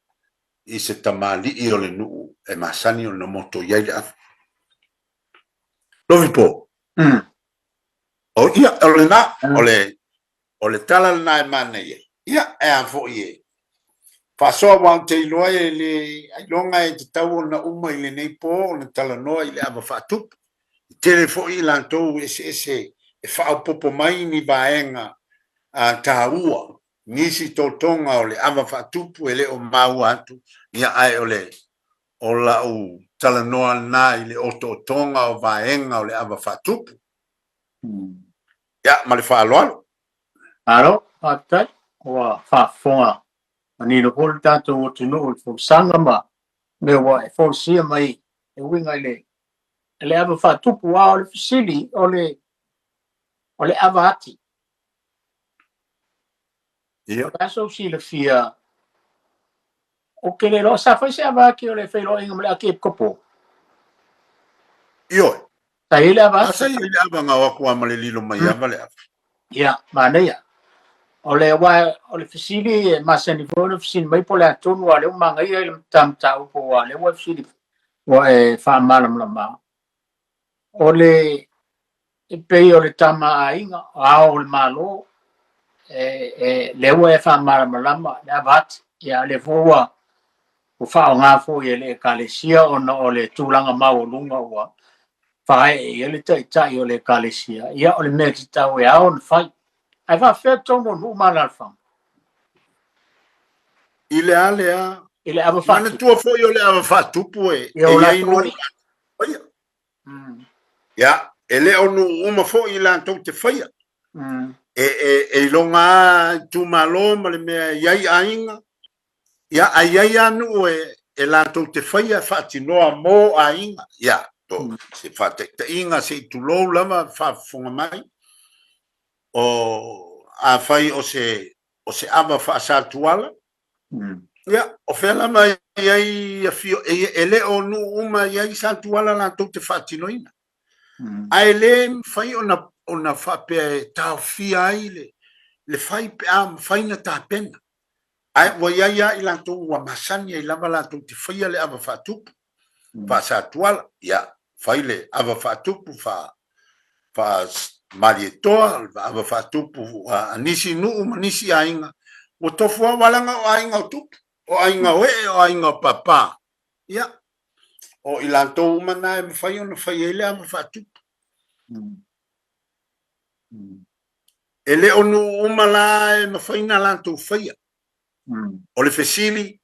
i se tamalii o le nuu e masani ona moto i ai le ava. Lofipo. O ia, o lena, o le, o le tala lena e manaia. Ia, e a foi e faasoa aua ou te iloa e le ailoga e tatau ona uma i lenei po ona talanoa i le ava faatupu. E tele foi i latou eseese e faaopoopo mai ni vaega taua, nisi totoga o le ava faatupu e le o maua atu, ia ae o le o lau talanoa lena i le otootoga o vaega o le ava faatupu. Ia, ma le faaaloalo. Malo, faafetai. Ua faafofoga manino foi le tatou atunuu i le folasaga ma mea ua e folasia mai e uiga i le, le ava faatupu. A o le fesili, o le, o le ava ati. Ia. O le a sou silafia Ou te le iloa, sa fai se ava ati o le feiloaiga ma le Akiepikopo? Ioe. Sa i ai le ava ati? A sa i ai le ava na o atu lava ma le lilo mai ava le ava. Ia, manaia. O le, aua o le fesili e masani foi ona fesili mai po o le a tonu aua o lea ua manaia i le ta mataupu aua o lea ua e fesili ua e faamalamalama. O le e pei o le tama a aiga, o ao o le Malo, e, e, lea ua e faamalamalama le ava ati, ia lea foi ua, ua faaaoga foi e le Ekalesia ona o le tulaga maualuga ua faaee i ai le taitai o le Ekalesia, ia o le mea tatau e ao ona fai. Ae faafefea totonu o nuu ma alaalafaga? I le a lea? I le ava faatupu. Manatua foi o le ava faatupu e, e i ai nuu faia. Ia, e le o nuu uma foi i latou te faia. E, e, e iloga lava itumalo ma le mea e i ai aiga, ia, ae i ai lava nuu e, e latou te faia faatinoa mo aiga. Ia, to, se faataitaiga, se i tulou lava faafofoga mai, o, afai o se, o se ava faasatuala, Ia, o fea lava e i ai afio, e le o nuu uma e i ai Satuala latou te faatinoina. Ae le mafai ona faapea e taofia ai le fai pe a mafai ona tapena. Ae ua i ai lava i latou ua masani ai lava latou te faia le ava faatupu faa-Satuala. Ia, fai le ava faatupu faa-Malietoa, ava faatupu a nisi nuu ma nisi aiga. Ua tofu lava, aua leaga o aiga o tupu, o aiga o ee, o aiga o papa. Ia, o i latou uma na e mafai ona fai ai le ava faatupu. E le o nuu uma la e mafai ona latou faia. O le fesili,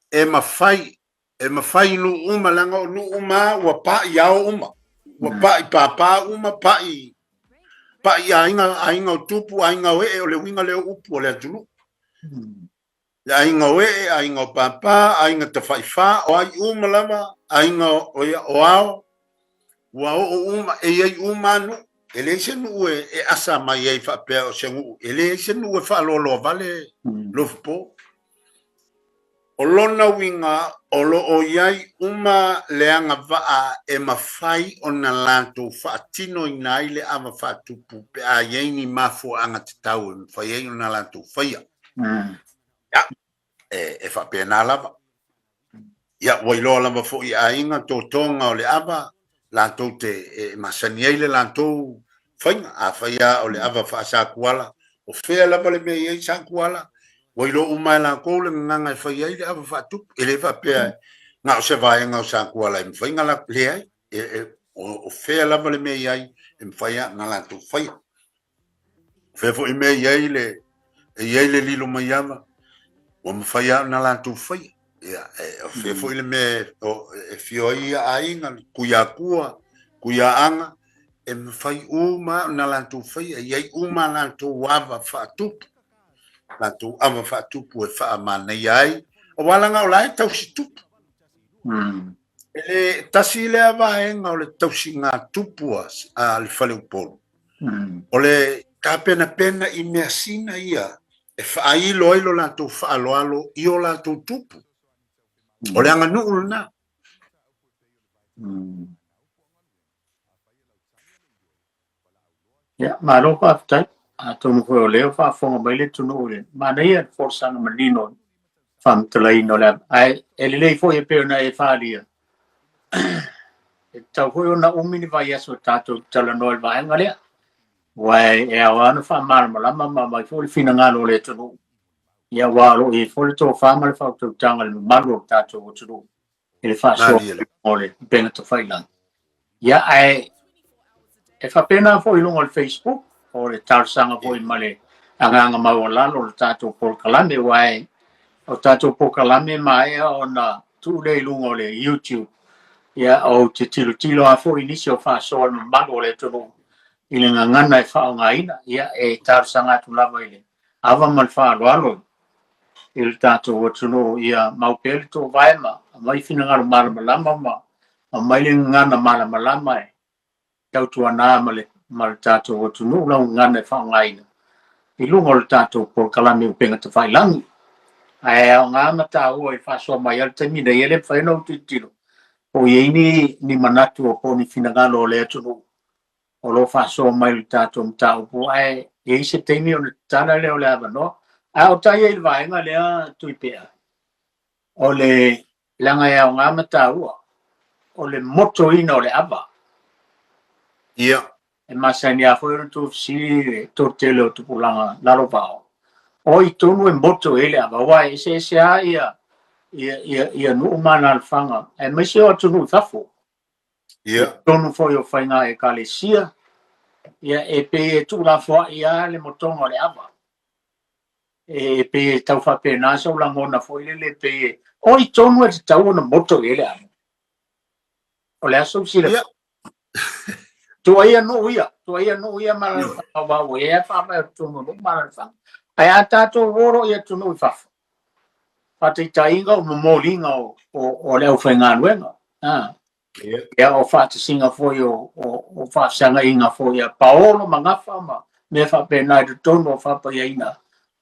e mafai, e mafai i nuu uma, leaga o nuu uma lava ua pai ao uma, ua pai papa uma, pai, pai aiga, aiga o tupu, aiga o ee, o le uiga lea o upu o le atunuu. Le aiga o ee, aiga o papa, aiga tafaifa, o ai uma lava, aiga o ao, ua oo uma, e i ai uma lava nuu. E leai se nuu e asa mai ai faapea o se nuu, e leai se nuu e faaloaloa vale Lofipo. O lona uiga o lo o i ai uma le agavaa e mafai ona latou faatinoina ai le ava faatupu pe a i ai ni mafuaaga tatau e mafai ai ona latou faia. Ia, e faapena lava. Ia, ua iloa lava foi e aiga totoga o le ava latou te e masani ai le latou faiga. Afai lava o le ava faa-Satuala, o fea lava le mea e i ai Satuala, ua iloa uma e latou le gagana e fai ai le ava faatupu. E le faapea na o se vaega o Satuala e mafai ona latou, leai, o fea lava le mea e i ai, e mafai lava ona latou faia. O fea foi mea e i ai le, e i ai le lilo mai ava, ua mafai lava ona latou faia. Ia, e, o fea foi le mea e afio ai ia aiga, Tuiatua, Tuiaaga, e mafai uma ona latou faia, e i ai uma latou ava faatupu, latou ava faatupu e faamanaia ai, aua leaga o la e tausi tupu. E le tasi lea vaega o le tausiga tupu a le fale Upolu. O le tapenapena i measina ia e faailo ai lo latou faaaloalo i o latou tupu. O le aganuu lena. Ia, malo faafetai. Atonu foi o lea o faafofoga mai le atunuu i le manaia le folasaga manino i le faamatalaina o le ava. Ae e lelei foi e pei ona e faaalia, e tatau foi ona umi ni vaiaso tatou te talanoa i le vaega lea. Aua e ao lava ona faamalamalama ma aumai foi le finagalo o le atunuu. Ia, aua o lo o i ai foi le tofa ma le faautautaga i le mamalu o le tatou atunuu i le faasoa o le upega tafailagi. Ia, ae e faapena foi i luga o le Facebook, o le talosaga foi ma le agaga maualalo o le tatou polokalame, aua e o tatou polokalame e maea ona tuu lea i luga o le YouTube. Ia, ou te tilotilo lava foi i nisi o faasoa a le mamalu o le atunuu i le gagana e faaaogaina. Ia, e talosaga atu lava i le ava ma le faaaloalo i le tatou atunuu ia mau pea le toovae ma aumai finagalo malamalama ma aumai le gagana malamalama e tautuana ma le, ma le tatou atunuu lau gagana e faaaogaina i luga o le tatou polokalame upega tafailagi. Ae aoga ma taua i le faasoa mai a le taimi nei, e le mafai ona ou tilotilo po o i ai ni, ni manatu o po o ni finagalo o le atunuu o lo o faasoa mai i le tatou mataupu, ae i ai se taimi ona tatala lea o le avanoa. A o tai ai i le vaega lea Tuipea, o le leaga e aoga ma taua, o le motoina o le ava. Ia. E masani lava foi ona tou fesili i le toatele o tupulaga lalovaoa, o ai tonu e moto i ai le ava, aua e eseese lava ia, ia, ia, ia nuu ma alaalafaga, aemaise o atunuu i fafo. Ia. I totonu foi o faiga ekalesia, ia e pei e tuulafoai lava le motoga o le ava. E pei e tau faapena sou lagona foi lele e pei e o ai tonu e tatau ona moto i ai le ava. O le a sou silafia? Ia. Tuuaia nuu ia, tuuaia nuu ia ma alaalafaga aua ua i ai lava faavae o totonu o nuu ma alaalafaga. Ae a tatou o loa i atunuu i fafo, faataitaiga o momoliga o, o, o le aufaigaluega. Ah. Yeah. Ia, o faatasiga foi o, o, o faafesagaiga foi a paolo ma gafa ma mea faapena i totonu o faapaiaina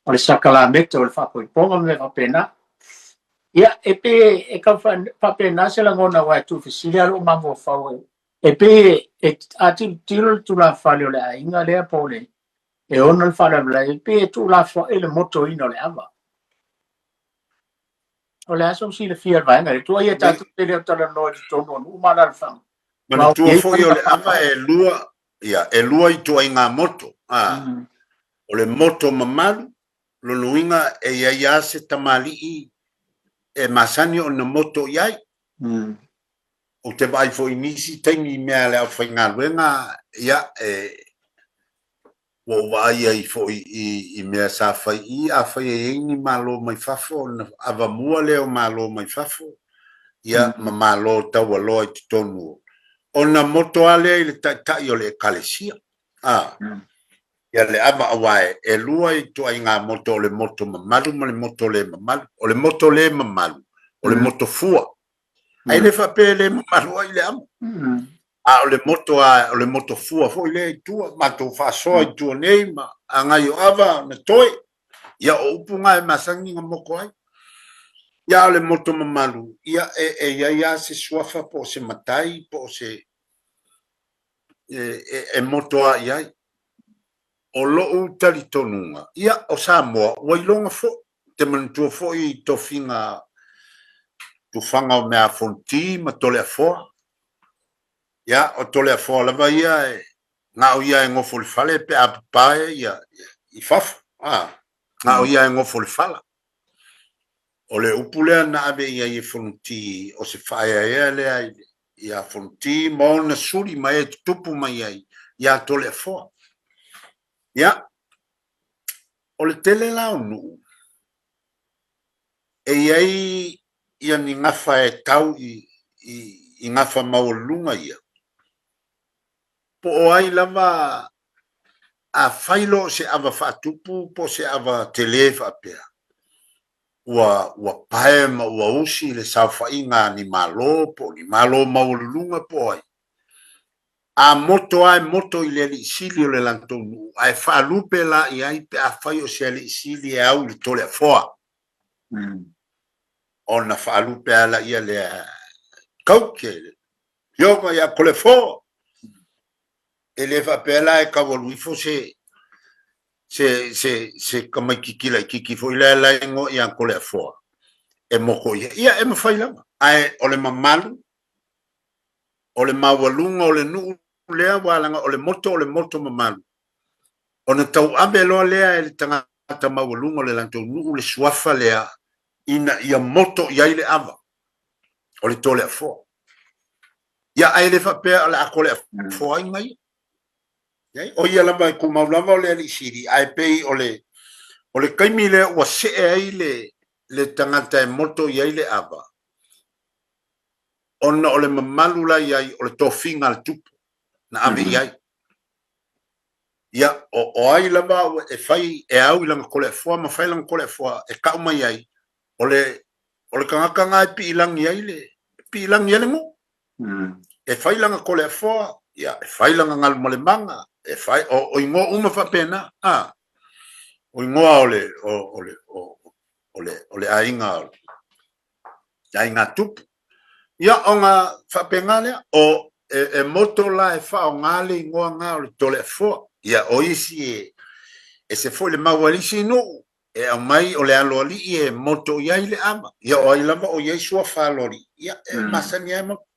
o le sakalamete o le faapoipoga ma mea faapena. Ia, e pei e tau faapena se lagona aua e tuufesili lava lou mafaufau e pei e a tilotilo le tulafale o le aiga lea po o le e ona le faalavelave, e pei e tuulafoai le motoina o le ava. O le a sou silafia i le vaega lea? Tuuaia tatou te le o talanoa i totonu o nuu ma alaalafaga. Manatua foi o le ava e lua, ia, e lua ituaiga moto. A, o le moto mamalu, lona uiga e i ai lava se tamalii e masani ona moto i ai. Ou te vaai foi i nisi taimi i mea a le aufaigaluega, ia, e, ua ou vaai ai foi i, i mea sa fai i, afai e i ai ni malo mai fafo, ona avamua lea o malo mai fafo, ia, ma malo taualoa i totonu o, ona moto lava lea i le taitai o le Ekalesia, a, ia le ava, aua e lua ituaiga moto, o le moto mamalu ma le moto le mamalu. O le moto le mamalu, o le moto fua. Ae le faapea e le mamalu ai le ava. A o le moto a, o le moto fua foi lea i tua, matou faasoa i tua nei ma agai o ava na toe. Ia o upu na e masani na moto ai. Ia a o le moto mamalu, ia e, e i ai lava se suafa po o se matai po o se e, e, e moto lava i ai. O lou talitonuga, ia o Samoa ua iloga foi, te manatua foi i tofiga tufaga o mea Fonoti ma Toleafoa. Ia, o Toleafoa lava ia e na o ia e gofo i le fale pe a papae ia i fafo. A, na o ia e gofo i le fala. O le upu lea na ave i ai e Fonoti, o se faaeaea lea ia Fonoti ma ona suli ma e tutupu mai ai ia Toleafoa. Ia, o le tele la o nuu, e i ai ia ni gafa e tau i, i, i gafa maualuluga ia, po o ai lava a fai loa o se ava faatupu po o se ava tele faapea, ua, ua pae ma ua usi le saofaiga a ni Malo po o ni Malo maualuluga po o ai. A moto lava e moto i le alii sili o le latou nuu, ae faalupe la i ai pe afai o se alii sili e au i le Toleafoa. Ona faalupe lava laia lea, Kaute, le Afioga ia Toleafoa. E le faapea la e tau alu ifo se se se se tamaititi laititi foi lea la e igoa ia Toleafoa e moto i ai. Ia, e mafai lava, ae o le mamalu, o le maualuga o le nuu lea, aua leaga o le moto o le moto mamalu, ona tauave loa lea e le tagata maualuga o le latou nuu le suafa lea ina ia moto i ai le ava o le Toleafoa. Ia, ae le faapea o le a Toleafoaina ia. O ia lava e tumau lava o le alii sili, ae pei o le, o le taimi lea ua see ai le, le tagata e moto i ai le ava, ona o le mamalu la i ai o le tofiga a le tupu na ave i ai. Ia, o, o ai lava e fai e au i lana Toleafoa ma fai lana Toleafoa e tau mai ai, o le, o le tagata na e piilagi ai le, piilagi ai le nuu. E fai lana Toleafoa, ia, e fai lana Galumalemana, e fai, o, o igoa uma faapena, a, o igoa o le, o, o le, o, o le, o le aiga, o le aiga tupu. Ia, ona faapena lea, o, e, e moto la e faaaoga le igoa na o le Toleafoa. Ia, o isi e, ese foi le mau a isi nuu, e aumai o le aloalii e moto i ai le ava. Ia, o ai lava o i ai suafa aloalii, ia, e masani lava e moto.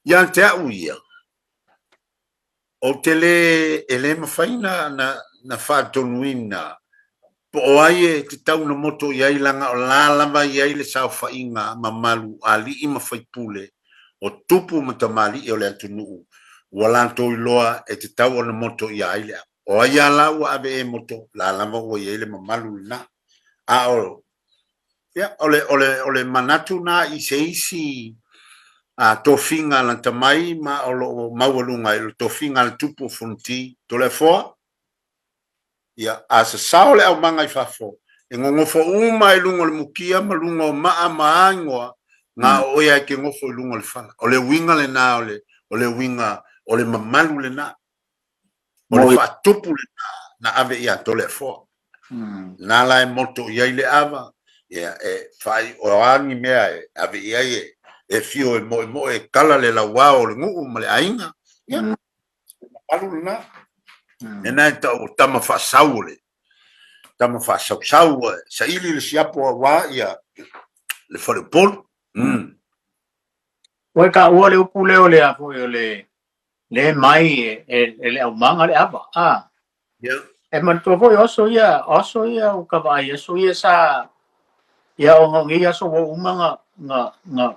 Ia te au ia, Ou te lē, e lē mafai na, na, na faatonuina po o ai e tatau ona moto i ai leaga o la lava e i ai le saofaiga mamalu a alii ma faipule o tupu ma tamalii o le atunuu ua latou iloa e tatau ona moto ia ai le ava. O ai a la ua ave e moto, la lava ua i ai le mamalu lena. A o Ia, o le, o le, o le manatu na i se isi a, tofiga lata mai ma o lo o maualuga i le tofiga a le Tupu o Fonoti Toleafoa. Ia, a sasao le aumaga i fafo, e gogofo uma i luga o le mukia ma luga o maa ma a igoa, na o oe lava e te gofo i luga o le fala. O le uiga lena o le, o le uiga o le mamalu lena. O le faatupu lena na ave ia Toleafoa. Na la e moto i ai le ava, Ia, e fai, o a ni mea e ave i ai e, e fio e moemoe e kala le lauao o le nuu ma le aiga. Ia, mamalu lena. Lena e tau o tama faasau o le tama faasausau, saili le siapo aua ia le faleupolu. Ua e taua le upu lea o le a foi o le le mai e le aumaga le ava. A. E manatua foi o aso ia, o aso ia ua ka vaai, aso ia sa ia ona o nei aso ua uma na na na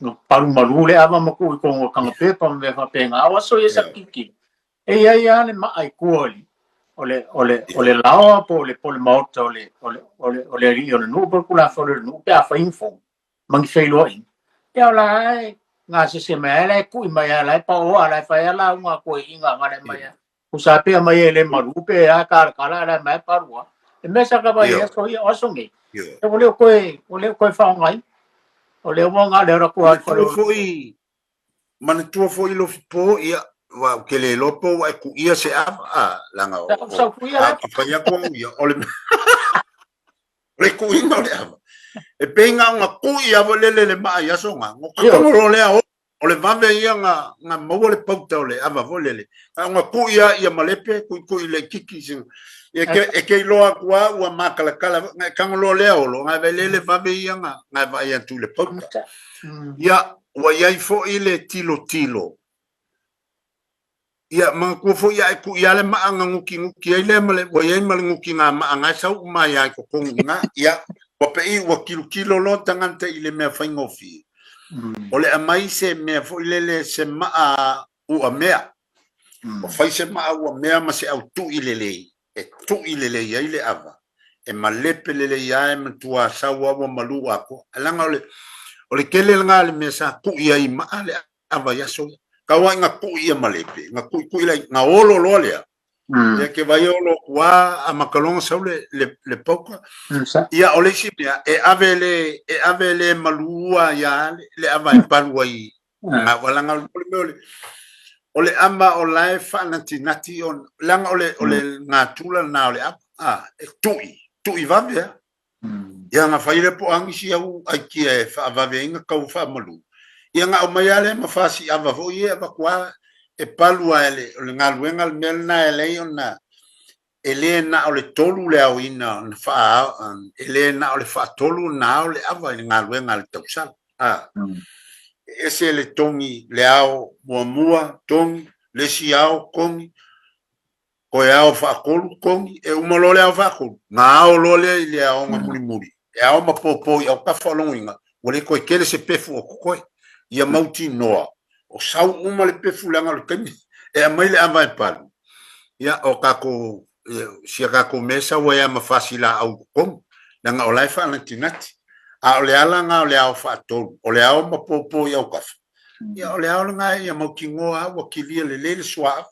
na palu malu le ava ma tuu i totonu o taga pepa ma mea faapena. A o aso ia sa tilotilo, e i ai lava le maa i tua o le o le o le laoa po o le po o le maota o le o le o le o le alii o le nuu po o le tulafale o le nuu pe afai ni fono ma ni feiloaiga. Ia o la e gasese mai lava, la e tui mai lava, la e paoa, la e fai lava lauga a toeaiina agai mai lava. Tusa pe aumai e le malu pe a talatala a la e aumai palu lava. Le mea sa ta vaai ai aso ia, o aso nei, ua le o toe, ua le o toe faaaogaina. O lea ua na o le alu atu lava i le fale o. Foi, manatua foi Lofipo, ia, aua ou te le iloa po ua e kuia se ava, a, leaga o, o, a ou te fai atu au ia, o le, o le kuiga o le ava, e pei na ona kui lava lele le maa i aso na, no ka togo loa lea o, o le vave ia na, na maua le pauta o le ava foi lele, na ona kui lava ia malepe, kuikui laitiiti, sina, e ke, e ke iloa atu lava ua makalakala, na e tago loa lea olo, na e vaai lele vave ia na, na e vaai atu i le pauta. Ia, ua i ai foi le tilotilo. Ia, manatua foi a e kui lava le maa na gutiguti ai lea ma le, ua i ai ma le gutigamaa na e sau uma ai lava i totonu i ina. Ia, ua pei ua tilotilo loa tagata i le mea faigofie, o le aumai se mea foi lele, se maa uamea. Ua fai se maa uamea ma se autui lelei, e tui lelei ai le ava, e malepe lelei lava e matua sau lava ua malu atoa. Ae leaga o le, o le tele lena o le mea sa tui ai i maa le ava i aso ia. Tau lava ina tui ia malepe, na tuitui lai, na olo loa lea. Ia ke vai olo atu lava amata loa ona sau le, le, le pauka. Ia, o le isi mea, e ave le, e ave le malu lava ia le, le ava e palu ai Na leaga o le mea o le, o le ava o la e faanatinati ona, leaga o le, o le natura lena o le ava, a, e tui, tui vave lava. Ia na fai lea po o a nisi au aikia e faavave ai na tau faamalu, ia na aumai lava lea ma fasi ava foi ia e avatu lava e palu lava e le, o le galuega le mea lena e ala ai ona e le na o le tolu le aoina ona faa, e le na o le faatolu ona ao le ava i le galuega a le tausala. A, e ese le togi le ao muamua togi, le isi ao togi, toe ao faatolu togi, e uma loa le ao faatolu, ona ao loa lea i le aoga mulimuli, e ao ma popo i autafa o lona uiga, ua le toe tele se pefu o totoe. Ia mautinoa, o sau uma le pefu leaga o le taimi e aumai le ava e palu, ia o tatou sia tatou mea e sau ai lava ma fasi laau i totonu, leaga o la e faanatinati. A o le ala lena o le ao faatolu, o le ao ma popo i autafa, ia o le ao lena ia mautinoa lava ua kilia lelei le suauu.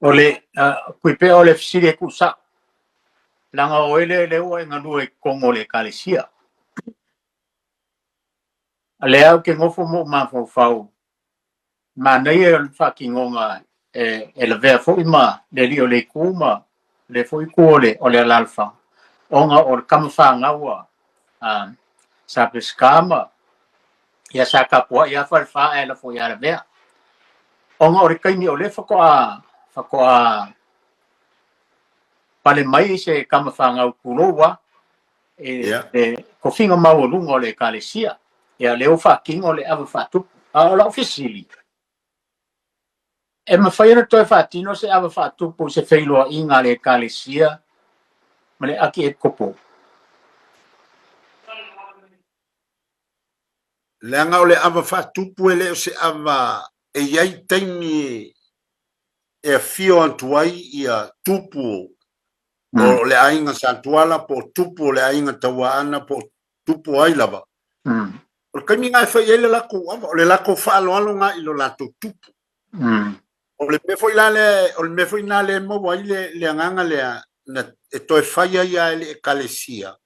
O le pui pea o le fesili e tuusao, leaga o oe lea ua e galue i totonu o le Ekalesia. A lea ou te nofo ma ou mafaufau, manaia o le faatinoga e lavea foi ma le alii o le itu ma le foi itu o le, o le alaalafaga, ona o le tama fanau a Sa Peseta ma ia sa tapuai lava Falefa ae lafo ia Lavea. Ona o le taimi o lea faatoa faatoa pale mai se tama fanau tulou lava e le tofiga maualuga o le Ekalesia. Ia lea ua faatino le ava faatupu. A o lau fesili, e mafai ona toe faatino se ava faatupu i se feiloaiga a le Ekalesia ma le Akiepikopo? Leaga o le ava faatupu e le o se ava e i ai taimi e afio atu ai ia tupu o le aiga Satuala po o tupu o le aiga Tauaana po o tupu o ai lava. O le taimi lena e fai ai le latou ava, o le latou faaaloalo lena i lo latou tupu. O le mea foi la lea, o le mea foi lena lea e maua ai le, le agaga lea, na, e toe fai ai lava e le Ekalesia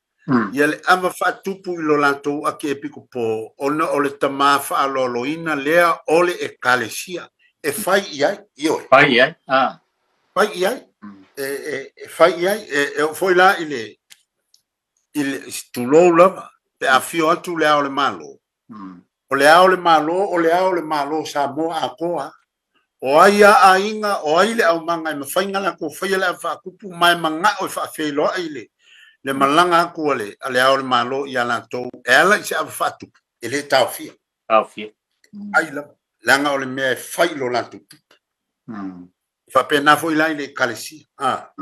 ia le ava faatupu i lo latou akiepikopo, ona o le tama faaaloaloina lea o le Ekalesia e fai i ai, ioe. Fai i ai, ah. Fai i ai, e fai i ai, e oo foi la i le, i le, tulou lava, pe a afio atu le Ao o le Malo, o le Ao o le Malo, o le Ao o le Malo o Samoa atoa. O ai a aiga, o ai le aumaga e mafai ona latou faia le ava faatupu ma e manao e faafeiloai le, le malaga atu a le, a le Ao o le Malo ia latou e ala i se ava faatupu, e le taofia. Taofia. Ai lava, leaga o le mea e fai i lo latou tupu. E faapena foi la i le Ekalesia. A.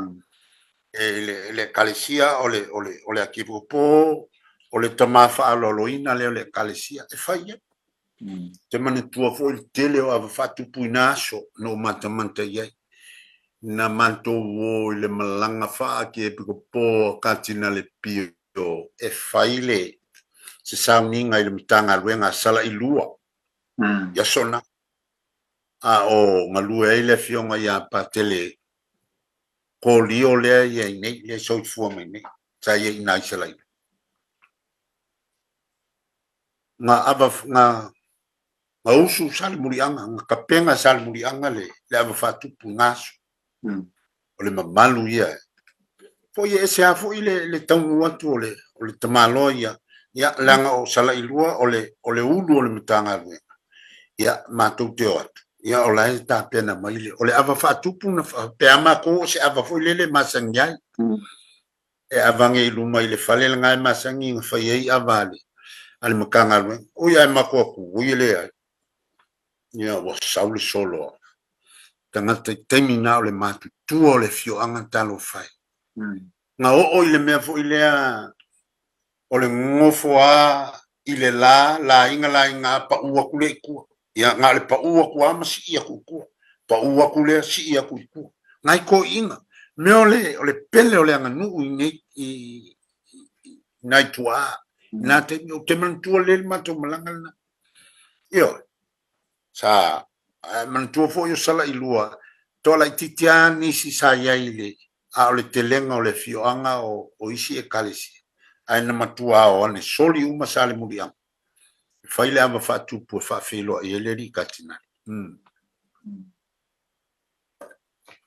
E le, le Ekalesia o le, o le, o le Akipikopo, o le tama faaaloaloina lea o le Ekalesia, e fai ai. Te manatua foi le tele o ava faatupu i na aso na ou matamata i ai. Na matou o i le malaga faa-Akiepikopo a Katinale Pio e fai le se sauniga i le Matagaluega a Salailua i aso na. A o galue ai le afioga ia Patele Kolio lea e i ai nei, lea e soifua mai nei, sa i ai i ina i Salailua. Ga ava, ga, ga usu Salemuliaga, ga kapega Salemuliaga le, le ava faatupu i ga aso. O le mamalu ia. Foi e ese lava foi le, le taunuu atu o le, o le tamaloa ia, ia, leaga o Salailua o le, o le ulu o le Matagaluega. Ia, matou te o atu, ia o la e tapena mai le, o le ava faatupu na faapea lava matou o se ava foi lele e masani ai. E avage i luma i le fale lena e masani ona fai ai ava a le, a le Matagaluega. Oi ae matou atu, oi e leai. Ia ua sau le solo a tagata i taimi na o le matutua o le afioaga talofa e. Na oo i le mea foi lea o le nonofo a i le la, laiga laiga a pau atu lea i tua. Ia na o le pau atu a ma sii atu i tua. Pau atu lea sii atu i tua. Nai toeaiina, mea o le, o le pele o le aganuu i nei, i, i nai tuaa. I na taimi, ou te manatua lelei le matou malaga lena. Ioe. Sa manatua foi o Salailua, toa laitiiti lava nisi sa i ai i le, a o le telega o le afioaga o, o isi ekalesia, ae na matua ao ane soli uma Salemuliaga e fai le ava faatupu e faafeiloai ai le alii Katinale. Mm.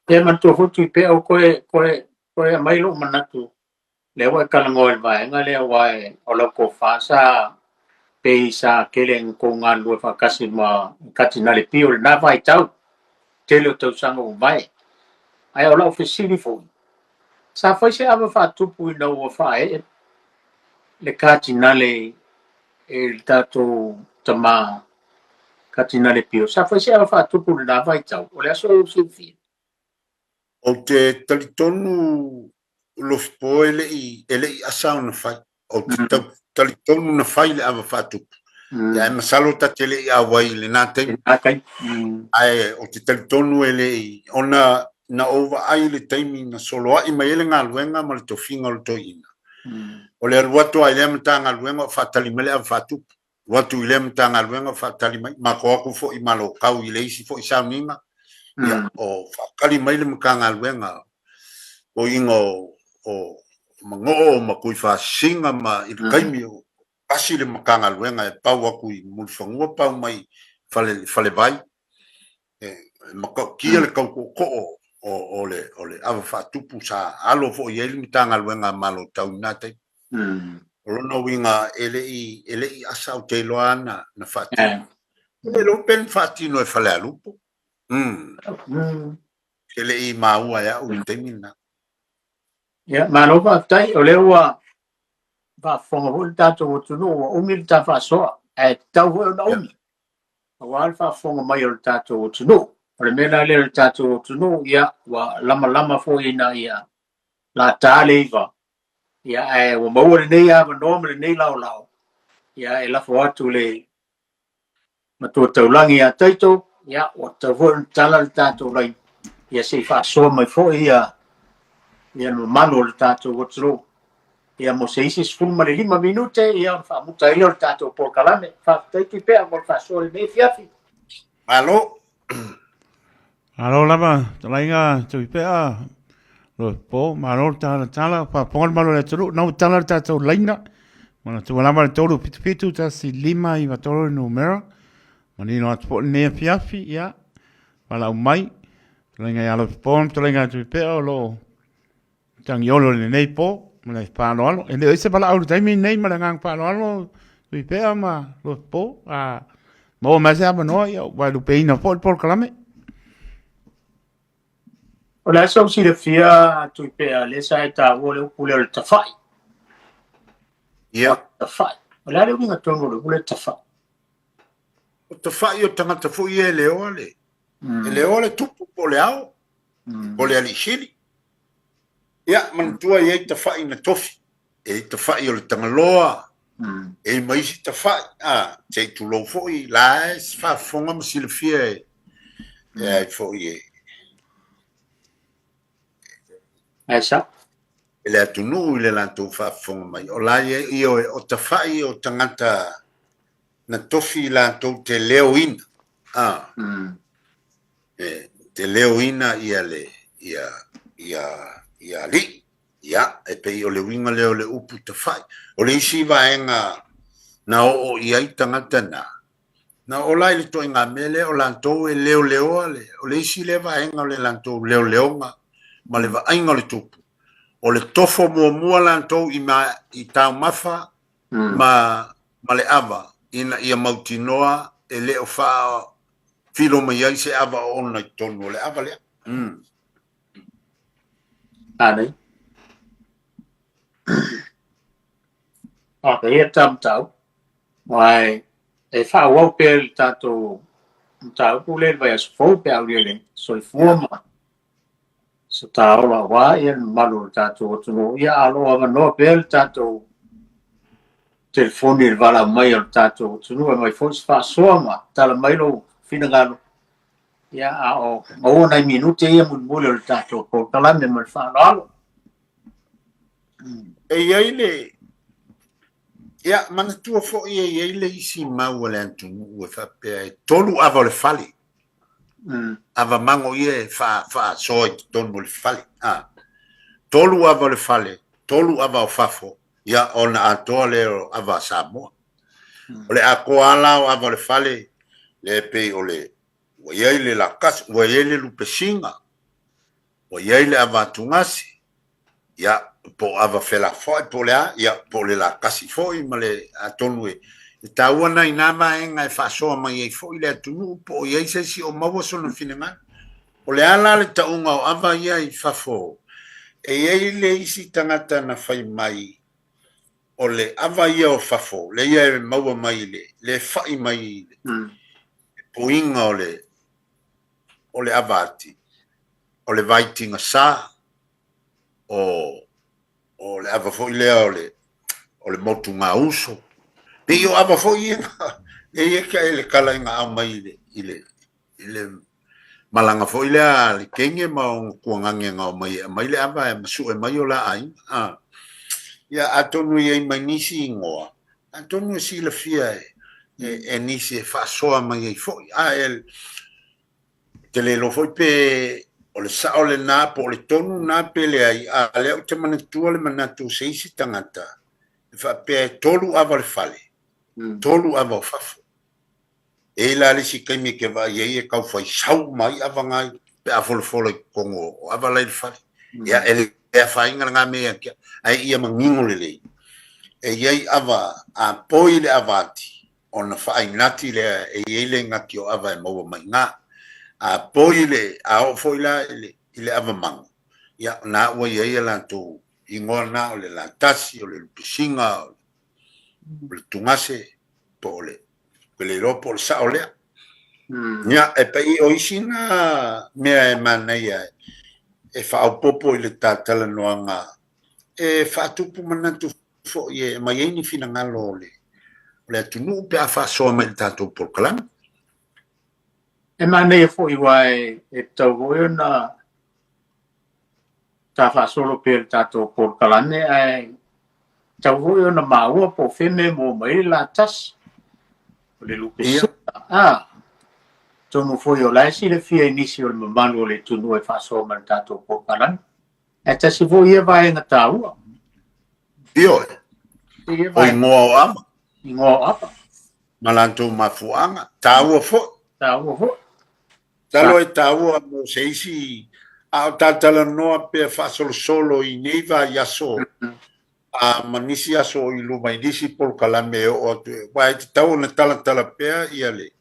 Ia manatua foi Tuipeau koe, koe, koe aumai lou manatu Lea ua e talanoa i le vaega lea aua o lau tofa sa pei sa tele ina tou galulue faatasi ma Katinale Pio i lena vaitau, tele o tausaga ua mavae. Ae o lau fesili foi, sa fai se ava faatupu ina ua faaee le Katinale i le tatou tama Katinale Pio, sa fai se ava faatupu i lena vaitau? O le a sou silafia? Ou te talitonu Lofipo e le i, e le i asa ona fai. Ou te tau, talitonu na fai le ava faatupu. Ia, ae masalo ta te le i auai i lena taimi. Ae ou te talitonu e le i, ona na ou vaai i le taimi na soloai mai ai le galuega ma le tofiga o le toeaina. O le alu atu lava i lea Matagaluega o faatali mai le ava faatupu. Alu atu i lea Matagaluega o faatali mai, matou atu foi i Malokau i le isi foi sauniga, ia, o faatali mai le Matagaluega o iga o, o Manoo ma Tuifasina ma i le taimi o tasi le Matagaluega e pau atu i Mulifanua pau mai fale, Falevai. E matautia le tau tootoo o, o, le, o le ava faatupu sa alo foi i ai le Matagaluega a Malotau i lena taimi. O lona uiga e le i, e le i asa ou te iloa na, na faatino. E le iloa pe na faatino e Falealupo. Mm. E le i maua e au i le taimi lena. Ia, malo faafetai, o lea ua faafofoga foi le tatou atunuu ua umi le ta faasoa, ae tatau foi ona umi. Aua le faafofoga mai o le tatou atunuu. O le mea la lea o le tatou atunuu, ia, ua lamalama foi ina ia lata le 9, ia, ae ua maua lenei avanoa ma lenei laolao, ia, e lafo atu le matua taulagi ia Taito, ia, ua tatau foi ona tala le tatou laina, ia se i faasoa mai foi ia, ia le mamalu o le tatou atunuu. Ia mo se isi 15 minute, ia ona faamuta ai lea o le tatou polokalame. Faafetai Tuipea mo le faasoa i lenei afiafi. Malo. Malo lava, talaiga Tuipea, lo po, malo le talatala, faafofoga le malo o le atunuu, na ua tala le tatou laina, manatua lava le 3 7 7 1 5 9 3 le numera, manino atu foi lenei afiafi, ia, valaau mai, talaiga ia Lofipo, talaiga Tuipea o lo o tagiolo i lenei po. ma le faaaloalo. E le o i ai se valaau i le taimi lenei ma le agaga faaaloalo Tuipea ma Lotopo. A maua mai se avanoa, ia ua lupeina foi le polokalame. O le a sou silafia Tuipea, lea sa e taua le upu lea o le tafai. Ia. Tafai. O le a le uiga tonu o le upu lea tafai? O tafai o tagata foi ia e leoa le, e leoa le tupu po o le ao, po o le alii sili. Ia, manatua e i ai tafai na tofi, e i ai tafai o le Tagaloa, e i ai ma isi tafai, a, se i tulou foi, la e faafofoga ma silafia e, e ai foi e, Ae sa. E le atunuu i le latou faafofoga mai. O la ia, ioe, o tafai o tagata na tofi latou te leoina, a, e, te leoina ia le, ia, ia, ia alii. Ia, e pei o le uiga lea o le upu tafai. O le isi vaega na oo i ai tagata na, na oo la i le ituaiga mea lea o latou e leoleoa le, o le isi lea vaega o le latou leoleoga ma le vaaiga o le tupu, o le tofo muamua latou i, ma, i taumafa ma, ma le ava ina ia mautinoa e le o faafilo mai ai se ava oona i totonu o le ava lea. Anei. A ia ta mataupu. Aua e faaauau pea le tatou mataupu lea i le vaiaso fou pe a aulia i le soifua ma se taola aua ia le mamalu o le tatou atunuu. Ia a o lo o avanoa pea le tatou telefoni i le valaau mai o le tatou atunuu e aumai foi se faasoa ma tala mai lou finagalo. Ia a o maua nai minute ia mulimuli o le tatou polokalame ma le faaaloalo. E i ai le Ia, manatua foi e i ai le isi mau a le atunuu e faapea e tolu ava o le fale. Ava mago ia e faasoa i totonu o le fale. A, tolu ava o le fale, tolu ava o fafo, ia ona atoa lea o ava a Samoa. O le atoa lava la o ava o le fale, lea e pei o le, ua i ai le lakasi, ua i ai le lupesiga, Ua i ai le ava atugasi, ia, po o ava felafoai po o le a, ia, po o le lakasi foi ma le, atonu e, e taua na i nā vaega e faasoa mai ai foi le atunuu po o i ai se isi o maua sona finagalo. O le a la le tauga o ava ia i fafo? E i ai le isi tagata na fai mai, o le ava ia o fafo, lea ia e maua mai i le, le fa'i mai i le puiga o le, o le ava ati, o le vai tigasā, o, o le ava foi lea o le, o le motugāuso. Pei o ava foi ia, lea ia ka e le kala i ngā au mai i le, i le, i le malaga foi lea a le kenge ma ona kuagage ngao mai e aumai le ava e masue mai o la aiga. A. Ia, atonu e i ai mai nisi ingoa, atonu e silafia e, e, e nisi e faasoa mai ai foi. A e, te le iloa foi pe o le sao lena po o le tonu na pe leai, a lea ou te manatua le manatu o se isi tagata e faapea e tolu ava o le fale, tolu ava o fafo. E i ai la le isi taimi e te vaai ai e tau fai sau uma ai ava na pe a folafola i totonu o ava la i le fale. Ia, e le afaina lena mea ia te au, ae ia manino lelei, e i ai ava, a poi le ava ati, ona faainati lea e i ai le inati o ava e maua mai i ina. A poi le, a oo foi la i le, i le ava mago, ia, o na ua i ai a latou igoa na o le latasi, o le lupisiga, o le tugase, po o le, ke le iloa po o le sao lea. Ia, e pei o isi na mea e manaia e faaopoopo i le ta talanoaga e faatupu manatu foi e aumai ai ni finagalo o le, o le atunuu pe a faasoa mai i le tatou polokalame. E manaia foi aua e, e tatau foi ona ta faasolo pea i le tatou polokalame ae tatau foi ona maua po o fea mea e maua mai ai le latasi o le lupesea. A, atonu foi o la e silafia e nisi o le mamalu o le atunuu e faasoa mai i le tatou polokalame. Ae tasi foi ia vaega taua. Ioe. O ingoa o ava. Ingoa o ava. Ma latou mafuaaga. Taua foi. Taua foi. Talo e taua mo se isi A o talatalanoa pea faasolosolo i nei vaiaso a ma nisi aso o i luma i nisi polokalame e oo atu, aua e tatau ona talatala pea ia le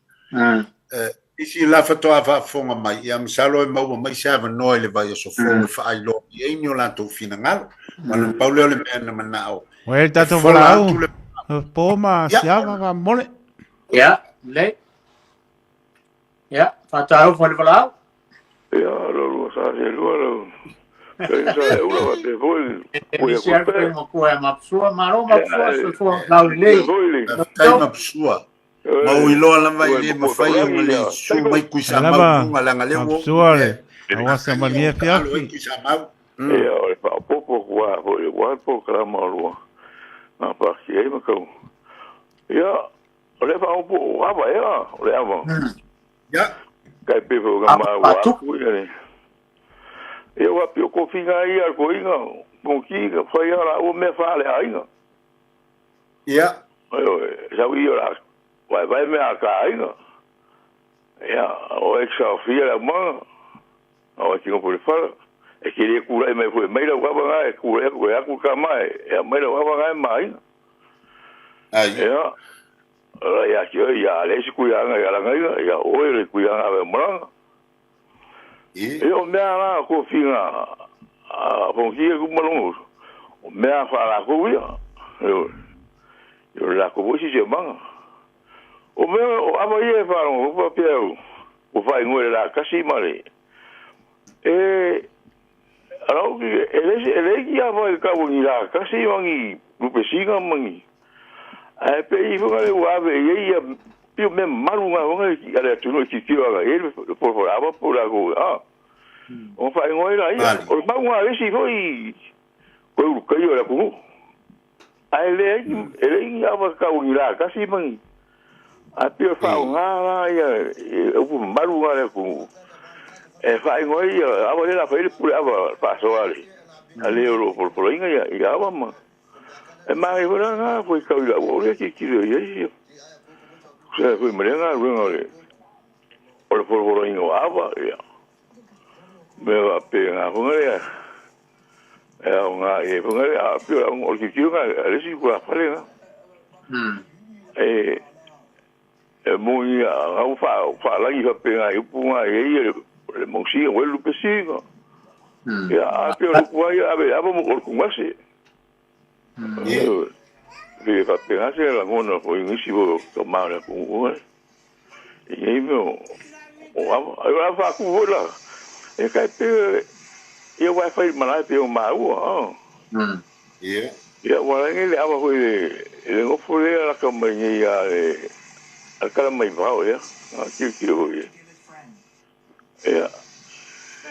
isi la faatoa faafofoga mai, ia masalo e maua mai se avanoa i le vaiaso fou e faailoa mai ai ni o latou finagalo. Aua na pau lea o le mea na manao Ua i ai le e tatou fola valaau atu le po ma siava faamolemole. Ia, lelei. Ia, faatalofa i le valaau. Ia, lo lua sa se lua lo. Kai sa e ula wa te foi. E nisi atu pe matua e mapusua, malo mapusua, soifua laulelei. Faafetai mapusua. Ma ua iloa lava e le mafai ona le susu mai Tuisamau i luga leaga lea ua oo Mapusua le auasa manuia afiafi. Tuisamau. Ia, o le faaopoopo atu lava foi aua le polokalama o lua gapatia ai ma tau. Ia, O le faaopo o ava ea, o le ava. Ia. Kai pe foi ka maua atu ia le. Ia ua pio kofiga ia al koiga, konki ka fai ala ua mea fa le aiga. Ia. Ayo, sau ia la, vai vai mea ka aiga. Ia, o e sa fia la ma. O e tino po le fala. E ke le kula e mai foi mai la ava nga e kula e ko aku ka mai, e mai la ava nga e mai. Ai. Ia, la ia ki oi ia le si kuianga ia langa ia, ia oi le kuianga ave malanga. E. Ia o mea la ko finga a fongi e ku malongo. O mea fa la ko ia. Ia ia la ko si se manga. O mea o ava ia e fa lo pa pia o fa ingo la kasi mare. E Arau ki e le e le ki ava i ka ni la kasi mangi lupesiga mangi. Ae pe i fonga le ua ave i ia pio me maru ngā fonga i ale atu ki ki anga e le po po ava po la ko a. O fa ingo la ia. O mau ngā le si foi ko uru kai o la ku. Ae le e le i ava ka ni la kasi mangi. A pio fa ngā la ia e upu maru ngā le ku. E fa ingo ia ava le la fa ile pule ava fa so ale. Ale o lo po po inga ia ia ava ma. E mai fo la ngā foi kau la o le ki ki le ia ia. Se foi me ngā runga le. O le po po inga ava ia. Me va pe ngā fonga le. E au ngā e fonga le a pio o ki ki ngā le si ku a fale ngā. E e mo ia au fa fa langi fa pe ngā upu ngā e ia le mongsi o le pesi. Ia a pio le ku ai ave ava mo ku ngase. Fe fa pe ngase la ngona fo ingisi bo ka ma le ku ngase. E i mo o ava ai wa fa ku vola. E kai pe ia wa fa malai pe o maua. Ia. Ia wa ngi le ava foi le ngofo le la ka mai ia le a kala mai vao ia. A ki ki o ia. Ia.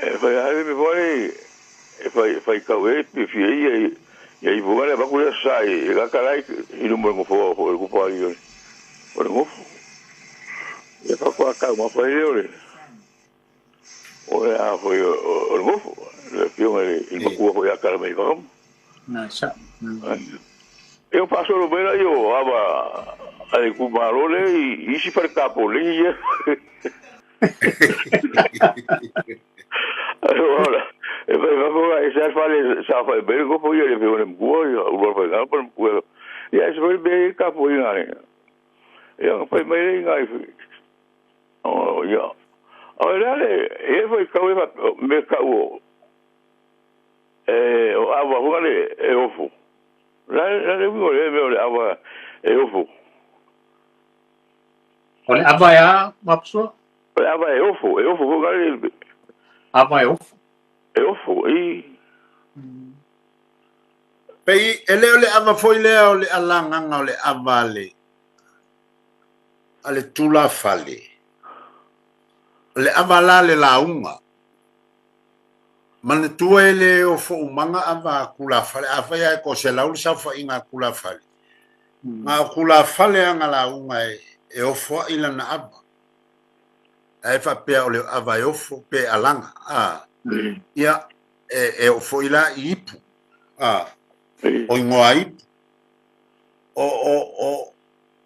E fai ai me foi e fai fai kau e pi fi ia ia i voga le ba ku le sai e ka kala i no mo ngofo o ku pa i o le ngofo. Ia fa kwa ka ma fai le o le. O le a foi o le ngofo. Le fio le i ma ku foi a kala mai vao. Na sa. Eu passo no beira io ava ai ku malo le i si fare capo le ia. Allora, e vai vai vai e sa fare sa fare bene ko poi le fio ne ku ia u va fare pa ku ia se fare bene capo ia ne. Ia fai mai le ngai. O ia. O le le e foi kau e me kau e o ava hunga le e ofu. La la le wingo le me o le ava e ofu. O le ava ia mapusua? O le ava e ofu, e ofu hunga le Ava e ofu. e ofu i Pei e le o le ava foi lea o le alagaga o le ava a le a le tulafale. O le ava la le lauga. Manatua e le ofo umaga ava a tulafale. A fai ae ko se lau le saofaiga a tulafale. Ga o tulafale aga lauga e, e ofo ai lana ava. Ae faapea o le ava e ofo pe alaga. A, ia, e, e oo foi la i ipu. A, o igoa ipu. O, o, o,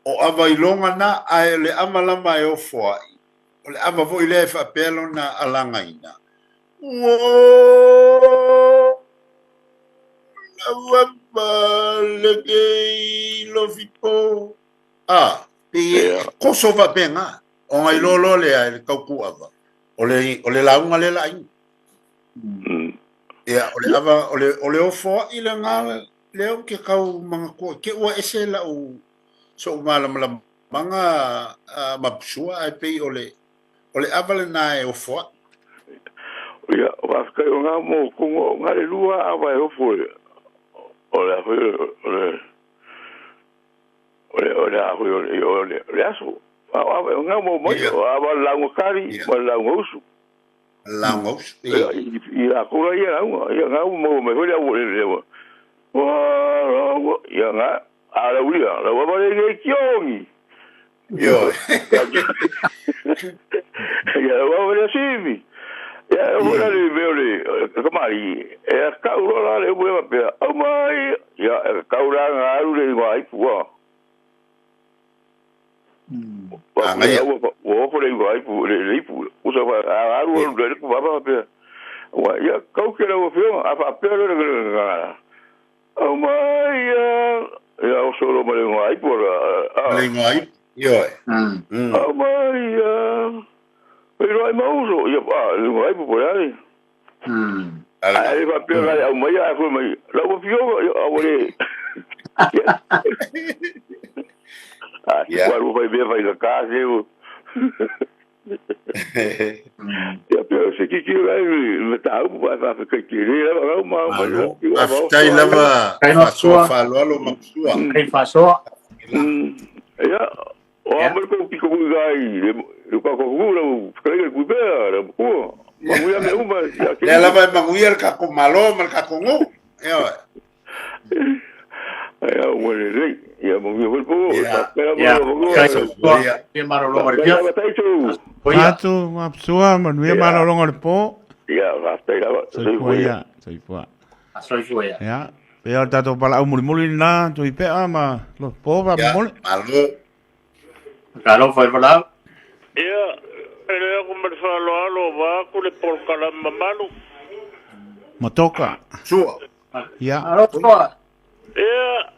o ava iloga na, ae o le ava lava e ofo ai. O le ava foi lea e faapea lona alagaina. Ua lava lenei lofipo. A, pei e koso faapena, ona iloa loa lea e le tautuava, o le, o le lauga lea la aiga. Ia, o le ava, o le, o le ofoai lena lea ou te tau manatua, te ua ese lau, so'u malamalamaga ma Sua, ae pei o le, o le ava lena e ofoai. Ia, faafetai o ngā mo kongo, ngā le lua ava e ofo e, o le a foi o le, o le, o le a foi o le, o le, o le aso. A o ava, o ngā mo mai, o ava le lauga kari, ma le lauga usu. Lauga usu. Ia, i la kura ia lauga, ia ngā mo mai foi le au le le. Ia ngā, a la uia, la ua le le kiongi. Ioe. Ia ua le sivi. Ia o la le mea o le kamari, e a kau loa la le upu e faapea, au mai, ia e kau la nga alu le ingoa ipu a. Agaia. Ua ofo le ingoa ipu, le ipu, usa fa a alu alu le ku papa faapea. Ua ia kau ke lau afioga, a faapea loa le le au mai ia, ia o solo ma le ingoa ipu a. Le ingoa ipu. Ioe. Au mai ia. Feiloai ma uso, ia a, le ingoa ipu po le ale. Ae le faapea la le au mai ae foi mai, lau afioga, ia aua le. A, ua alu fai mea fai ka seu. Ia pea o se kiki o lai me tāupu pa whawhekai te re lava rau ma mai. Malo. Faafetai lava faasoa faaaloalo ma Sua. Kai faasoa. Ia, o a mai ko piko kui gai le ka ko ku lau whakarega le kui pea, le kua. Manuia mea uma. Lea lava e manuia le tatou Malo ma le tatou nuu. Ioe. Ia, ua lelei. Ia, manuia foi le po. Ia. Faapea Ia. ma Kai manuia. Ia. Ia malologa o le pia. Faapea taitu. Ia. Atu ma Sua, manuia malologa o le po. Ia, faafetai lava. Soifua ia, soifua. Soifua ia. Ia, pei o le tatou valaau mulimuli lena, Tuipea ma Lopo Ia, faamolemole. malo. Talofa i le valaau. Ia, e le aku ma le faaaloalo vaeatu le polokalame mamalu. Matoka. Sua. Ia. Alofa. Ia,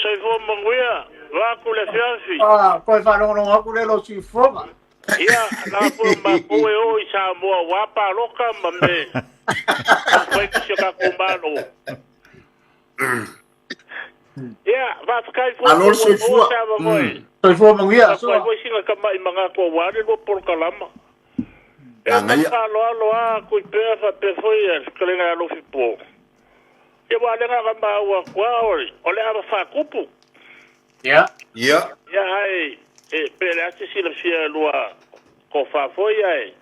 soifua manuia, vaeatu le afiafi. Ah, koe faalogologo atu le lo siufoga. Ia, la foi matou e o i Samoa ua paloka ma me taumafai si o tatou Malo. Ia, faafetai foi Malo le ua maua soifua. se avanoe. Soifua manuia, Faafetai Sua. foi sina tama'i manatu aua le lua polokalama. E ma Agaia. faaaloalo a Tuipea faapea foi le fetalaiga ia Lofipo. Ia ua le gaga maua atu a o le ava faatupu. Ia. Ia. Ia ae e pe le a se silafia lua tofa foi ae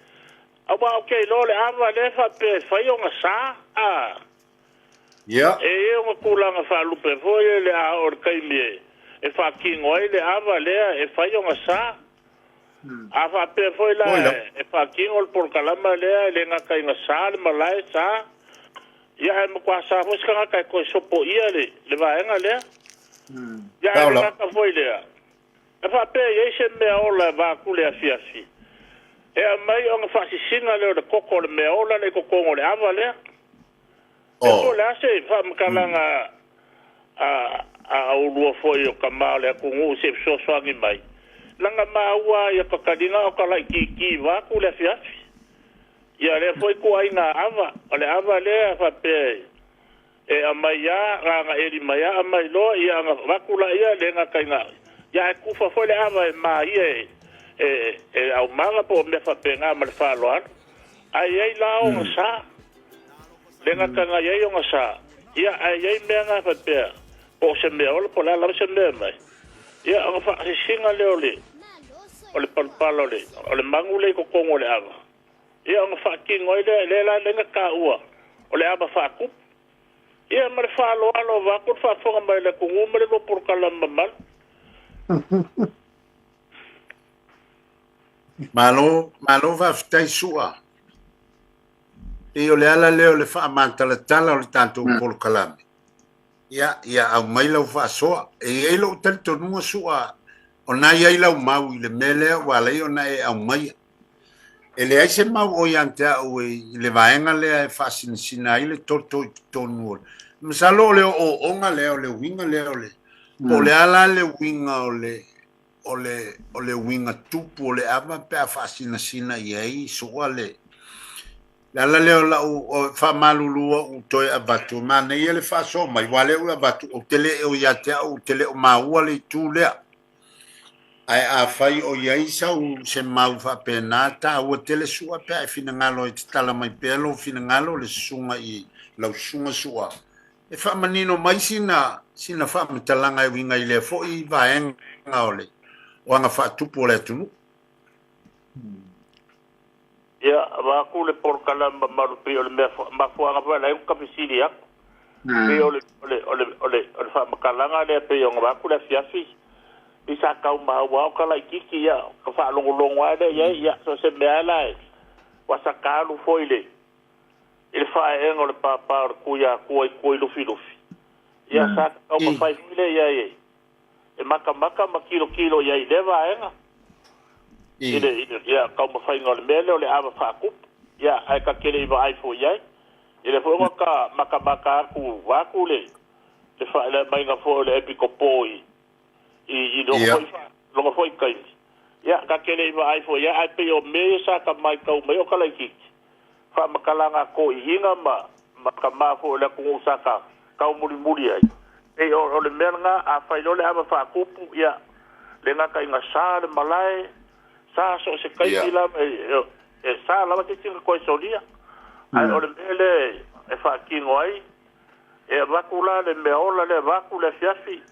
aua ou te iloa le ava lea faapea e fai ona sa a Ia. e i ai ona tulaga faalupe foi le a oo i le taimi e faatino ai le ava lea e fai ona sa. A faapea foi la Oi la. e faatino le polokalama lea e le gata ina sa le malae sa. Ia ae matua sa foi se tagata e toe sopoia le le vaega lea. Ia ae Tau le la. gata foi lea. E faapea e i ai se mea ola e vaeatu le afiafi. E aumai ona faasisina lea o le koko o le mea ola lea i totonu o le ava lea. E po Oh. le a se faamatalaga a a aulua foi o tama o le atunuu se i fesoasoani mai. Laga maua ia kakaliga o ka laitiiti vaeatu le afiafi. Ia lea foi ituaiga ava, o le ava lea faapea e aumai a gaga eli mai a aumai loa ia aga avatu laia le gata ina ia ae kufa foi le ava e maia e e e aumaga po o mea faapena ma le faaaloalo. Ae i ai la ona sa, le gata ina i ai ona sa, ia ae i ai mea na faapea po o se mea ola po o le a lava se mea mai. Ia ona faasisiga lea o le o le palapala o le o le magu lea i totonu o le ava. Ia ona faatino ai lea, lea la lea na taua o le ava faatupu. Ia ma le faaaloalo vaeatu le faafofoga mai a le atunuu ma le lua polokalame mamalu. Malo, malo faafetai Sua. Pei o le ala lea o le faamatalatala o le tatou polokalame. Ia, ia aumai lau faasoa. E i ai lou talitonuga Sua, o na i ai lau mau i le mea lea ua ala ai ona e aumaia. E leai se mau o ia te au i le vaega lea e faasinasina ai le toto i totonu o le. Masalo o le ooooga lea, o le uiga lea o le, po o le a la le uiga o le, o le, o le uiga tupu o le ava pe a faasinasina i ai Su'a le, le ala lea o lau o faamalulu au toe avatu, manaia le faasoa mai, aua o lea ua avatu, ou te le o ia te au, ou te le o maua le itu lea. Ae afai o i ai sau se mau faapena, taua tele Su'a pe a e finagalo e tatala mai pea lou finagalo le susuga i lau susuga Su'a e faamanino mai sina sina faamatalaga e uiga i lea foi vaega o le o aga faatupu o le atunuu. Ia, avatu le polokalame mamalu pei o le mea mafuaaga foi ala ai ona ta fesili atu. Pei o le o le o le o le o le faamatalaga lea pei ona avatu le afiafi i sa tau maua o ka laitiiti ia ka faalogologo lava lea i ai ia so o se mea lava la e ua sa ta alu foi i le i le faaeega o le pāpā o le Tuiatua i tua i Lufilufi, ia sa taumafai foi lea i ai e matamata ma tilotilo i ai i lea vaega, i le, i le ia, taumafaiga o le mea lea o le ava faatupu, ia, ae ta te le i vaai foi i ai. I lea foi ona ta matamata atu vaeatu le, le faalae maiga foi o le epikopo i, i, i lona foi, lona foi taimi, ia, ta te le i vaai foi i ai, ae pei o mea ia sa ta matau mai o ka laitiiti, faamatalaga toeaiina ma ma tama foi o le atunuu sa ta taumulimuli ai. Pei o, o le mea lena, afai loa le ava faatupu, ia, le gata ina sa le malae, sa so o se taimi lava e, e, e sa lava se isi na toe solia. Ae o le mea lea e faatino ai, e avatu la le meaola lea vaeatu le afiafi,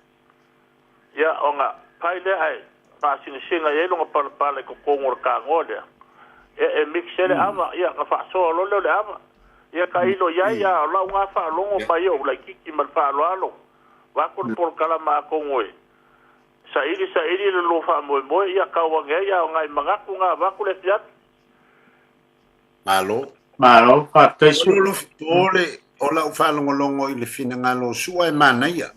Ia, ona fai lea ae faasinasina i ai lona palapala i totonu o le tanoa lea. Ia, e mix ai le ava, ia, ona faasoa loa lea o le ava. Ia, tailo i ai, a o lau na faalogo mai ou laitiiti ma le faaaloalo, vaeatu le polokalama atonu e saili saili le lua faamoemoe, ia, tau ane ai, a o nai manatu na avatu le afiafi. Malo. Malo, faafetai Sua. O le o lau faalogologo i le finagalo o Sua e manaia.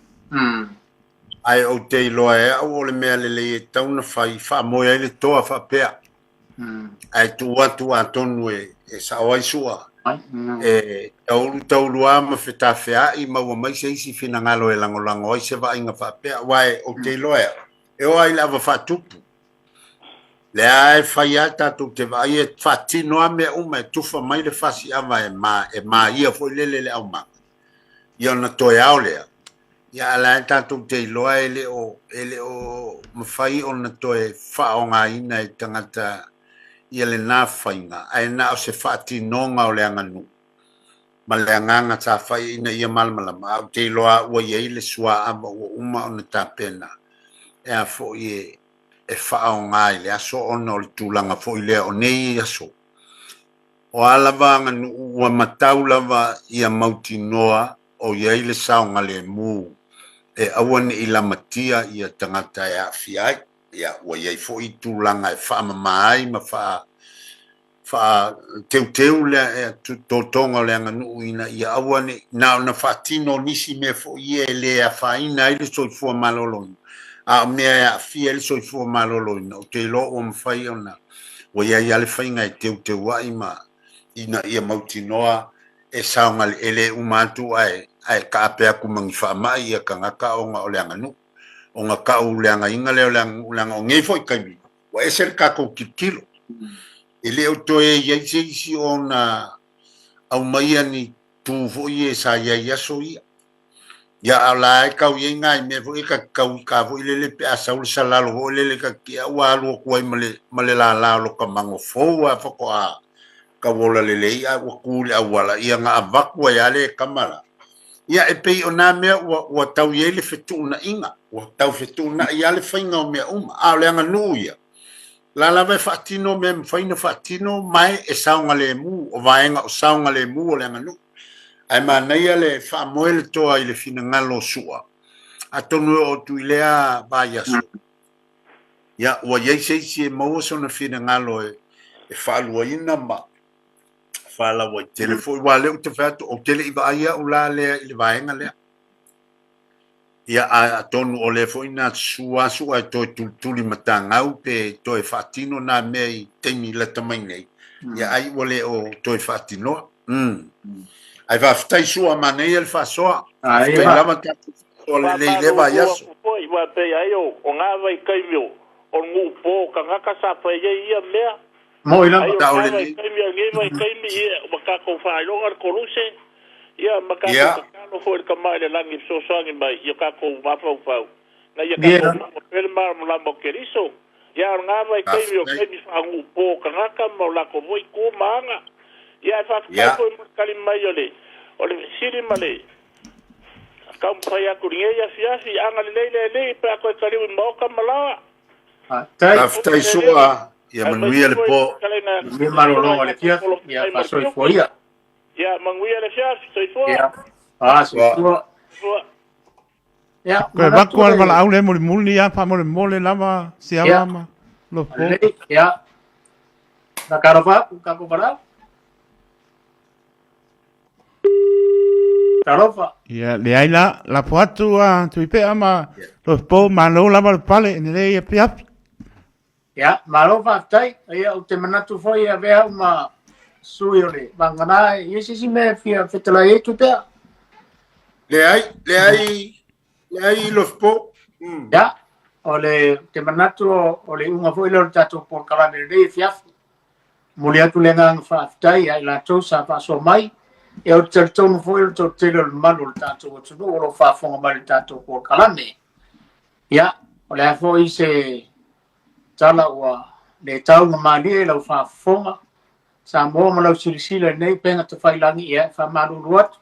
Ae ou te iloa e au o le mea lelei e tatau ona fai, faamoe ai le toa faapea. Ae tuu atu atonu e, e sao ai Sua. E taulu taulu lava ma fetafea'i maua mai se isi finagalo e lagolago ai se vaaiga faapea. Aua ou te iloa e au, e oo lava i le ava faatupu. Lea e fai lava tatou te vaai e faatino lava mea uma e tufa mai le fasi ava e ma e maia foi lele le aumaga. Ia ona toe ao lea. Ia a la e tatou te iloa e le o e le o mafai ona toe faaaogaina e tagata ia lena faiga ae na o se faatinoga o le aganuu ma le agaga sa fai ina ia malamalama. Ae ou te iloa ua i ai le suaava ua uma ona tapena e a foi e e faaaoga i le aso ona o le tulaga foi lea o nei aso. O a lava aganuu ua matau lava ia mautinoa o i ai le saogalemu e aua ne i lamatia ia tagata e aafia ai. Ia, ua i ai foi tulaga e faamama ai ma faa faateuteu le totoga o le aganuu ina ia aua ne i na ona faatino nisi mea foi ia e le afaina ai le soifua maloloina, a o mea e aafia ai le soifua maloloina, ou te iloa ua mafai ona ua i ai lava le faiga e teuteu ai ma ina ia mautinoa e saogalemu, e le uma atu ae ae taape atu ma ni faamai ia tagata ona o le aganuu, ona tau leagaina lea o le aganuu leaga o nei foi taimi ua ese le tatou tilotilo. E le o toe i ai se isi ona aumaia ni tu foi ia sa i ai i aso ia. Ia a o la e tau i ai nai mea foi ia ta te tau i ka foi lele pe a sau le salalo foi lele ta te tia ua alu atu ai ma le, ma le lala o lota mago fou lava faatoa tau ola lelei ae ua tu i le auala, ia na avatu ai lava le tama la. Ia e pei o nā mea ua, ua tau i ai le fetuunaiga, ua tau fetuunai lava le faiga o mea uma, a o le aganuu ia, la lava e faatino mea e mafai ona faatino ma e saogalemu, o vaega o saogalemu o le aganuu. Ae manaia le faamoe le toa i le finagalo o Sua, atonu e oo atu i lea vaiaso, ia, ua i ai se isi e maua sona finagalo e, e faaluaina ma faalauaitele foi, aua o lea ou te fai atu, ou te le i vaai au la lea i le vaega lea. Ia, atonu o lea foi na sua sua e toe tulituli matagau pe toe faatino nā mea i taimi lata mai nei. Ia ai ua le o toe faatinoa. Ae faafetai Sua, manaia le faasoa. Faafetai lava tatou faasoa lelei i lea vaiaso. Foi, aua pei ai o na vaitaimi o le nuu po o tagata sa fai ai ia mea. Moi lava. Ai o na vaitaimi a lenei vaitaimi ia ua tatou faailoga le koluse ia ma tatou tatalo foi i le Tama i le Lagi e fesoasoani mai i o tatou mafaufau ina ia tatou maua pea le malamalama o Keriso. Ia o lena vaitaimi o taimi faanuu po o tagata ma o latou foi tu ma aga. Ia ae faafetai foi mo le tali mai o le o le fesili ma le taumafai atu i lenei afiafi. Agalelei le Alii pe a toe taliu i maota ma laoa. Faafetai Sua, ia manuia le po. Manuia malologa o le afiafi, ia faasoifua ia. Ia manuia le afiafi, soifua. Ia, soifua. Soifua. Ia, Toe avatu lava le valaau lea mulimuli lava faamolemole lava Siama ma Lopo. Lelei, ia. Na talofa atu tatou valaau. Talofa. Ia, leai la, lafo atu a Tuipea ma Lopo, malo lava le pale i lenei afiafi. Ia, malo faafetai. Ia, ou te manatu foi e avea au ma sui o le Vagana. E i ai se isi mea e fia fetalai ai, Tuipea? Leai, leai, leai Lopo. Ia, o le, ou te manatu o le iuga foi lea o le tatou polokalame lenei afiafi. Momoli atu le agaga faafetai ia i latou sa faasoa mai. Ia, ou te talitonu foi o le toatele o le mamalu o le tatou atunuu o lo o faafofoga mai i le tatou polokalame. Ia, o le a foi se tala ua le tau ma malie i lau faafofoga, Samoa ma lau silasila i lenei upega tafailagi, ia e faamalulu atu,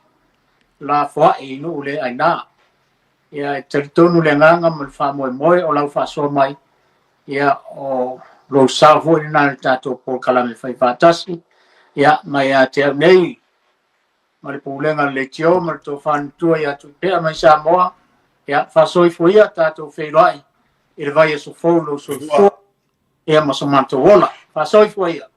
lafoai i nuu le aina. Ia, e talitonu le agaga ma le faamoemoe o lau faasoa mai, ia, o lou sao foi lena i le tatou polokalame faifaatasi, ia, ma ia te au nei, ma le pulega a le leitio ma le tofa matua ia Tuipea mai Samoa, ia faasoifua ia tatou feiloai i le vaiaso fou lou soifua ia ma so matou ola. Faasoifua ia.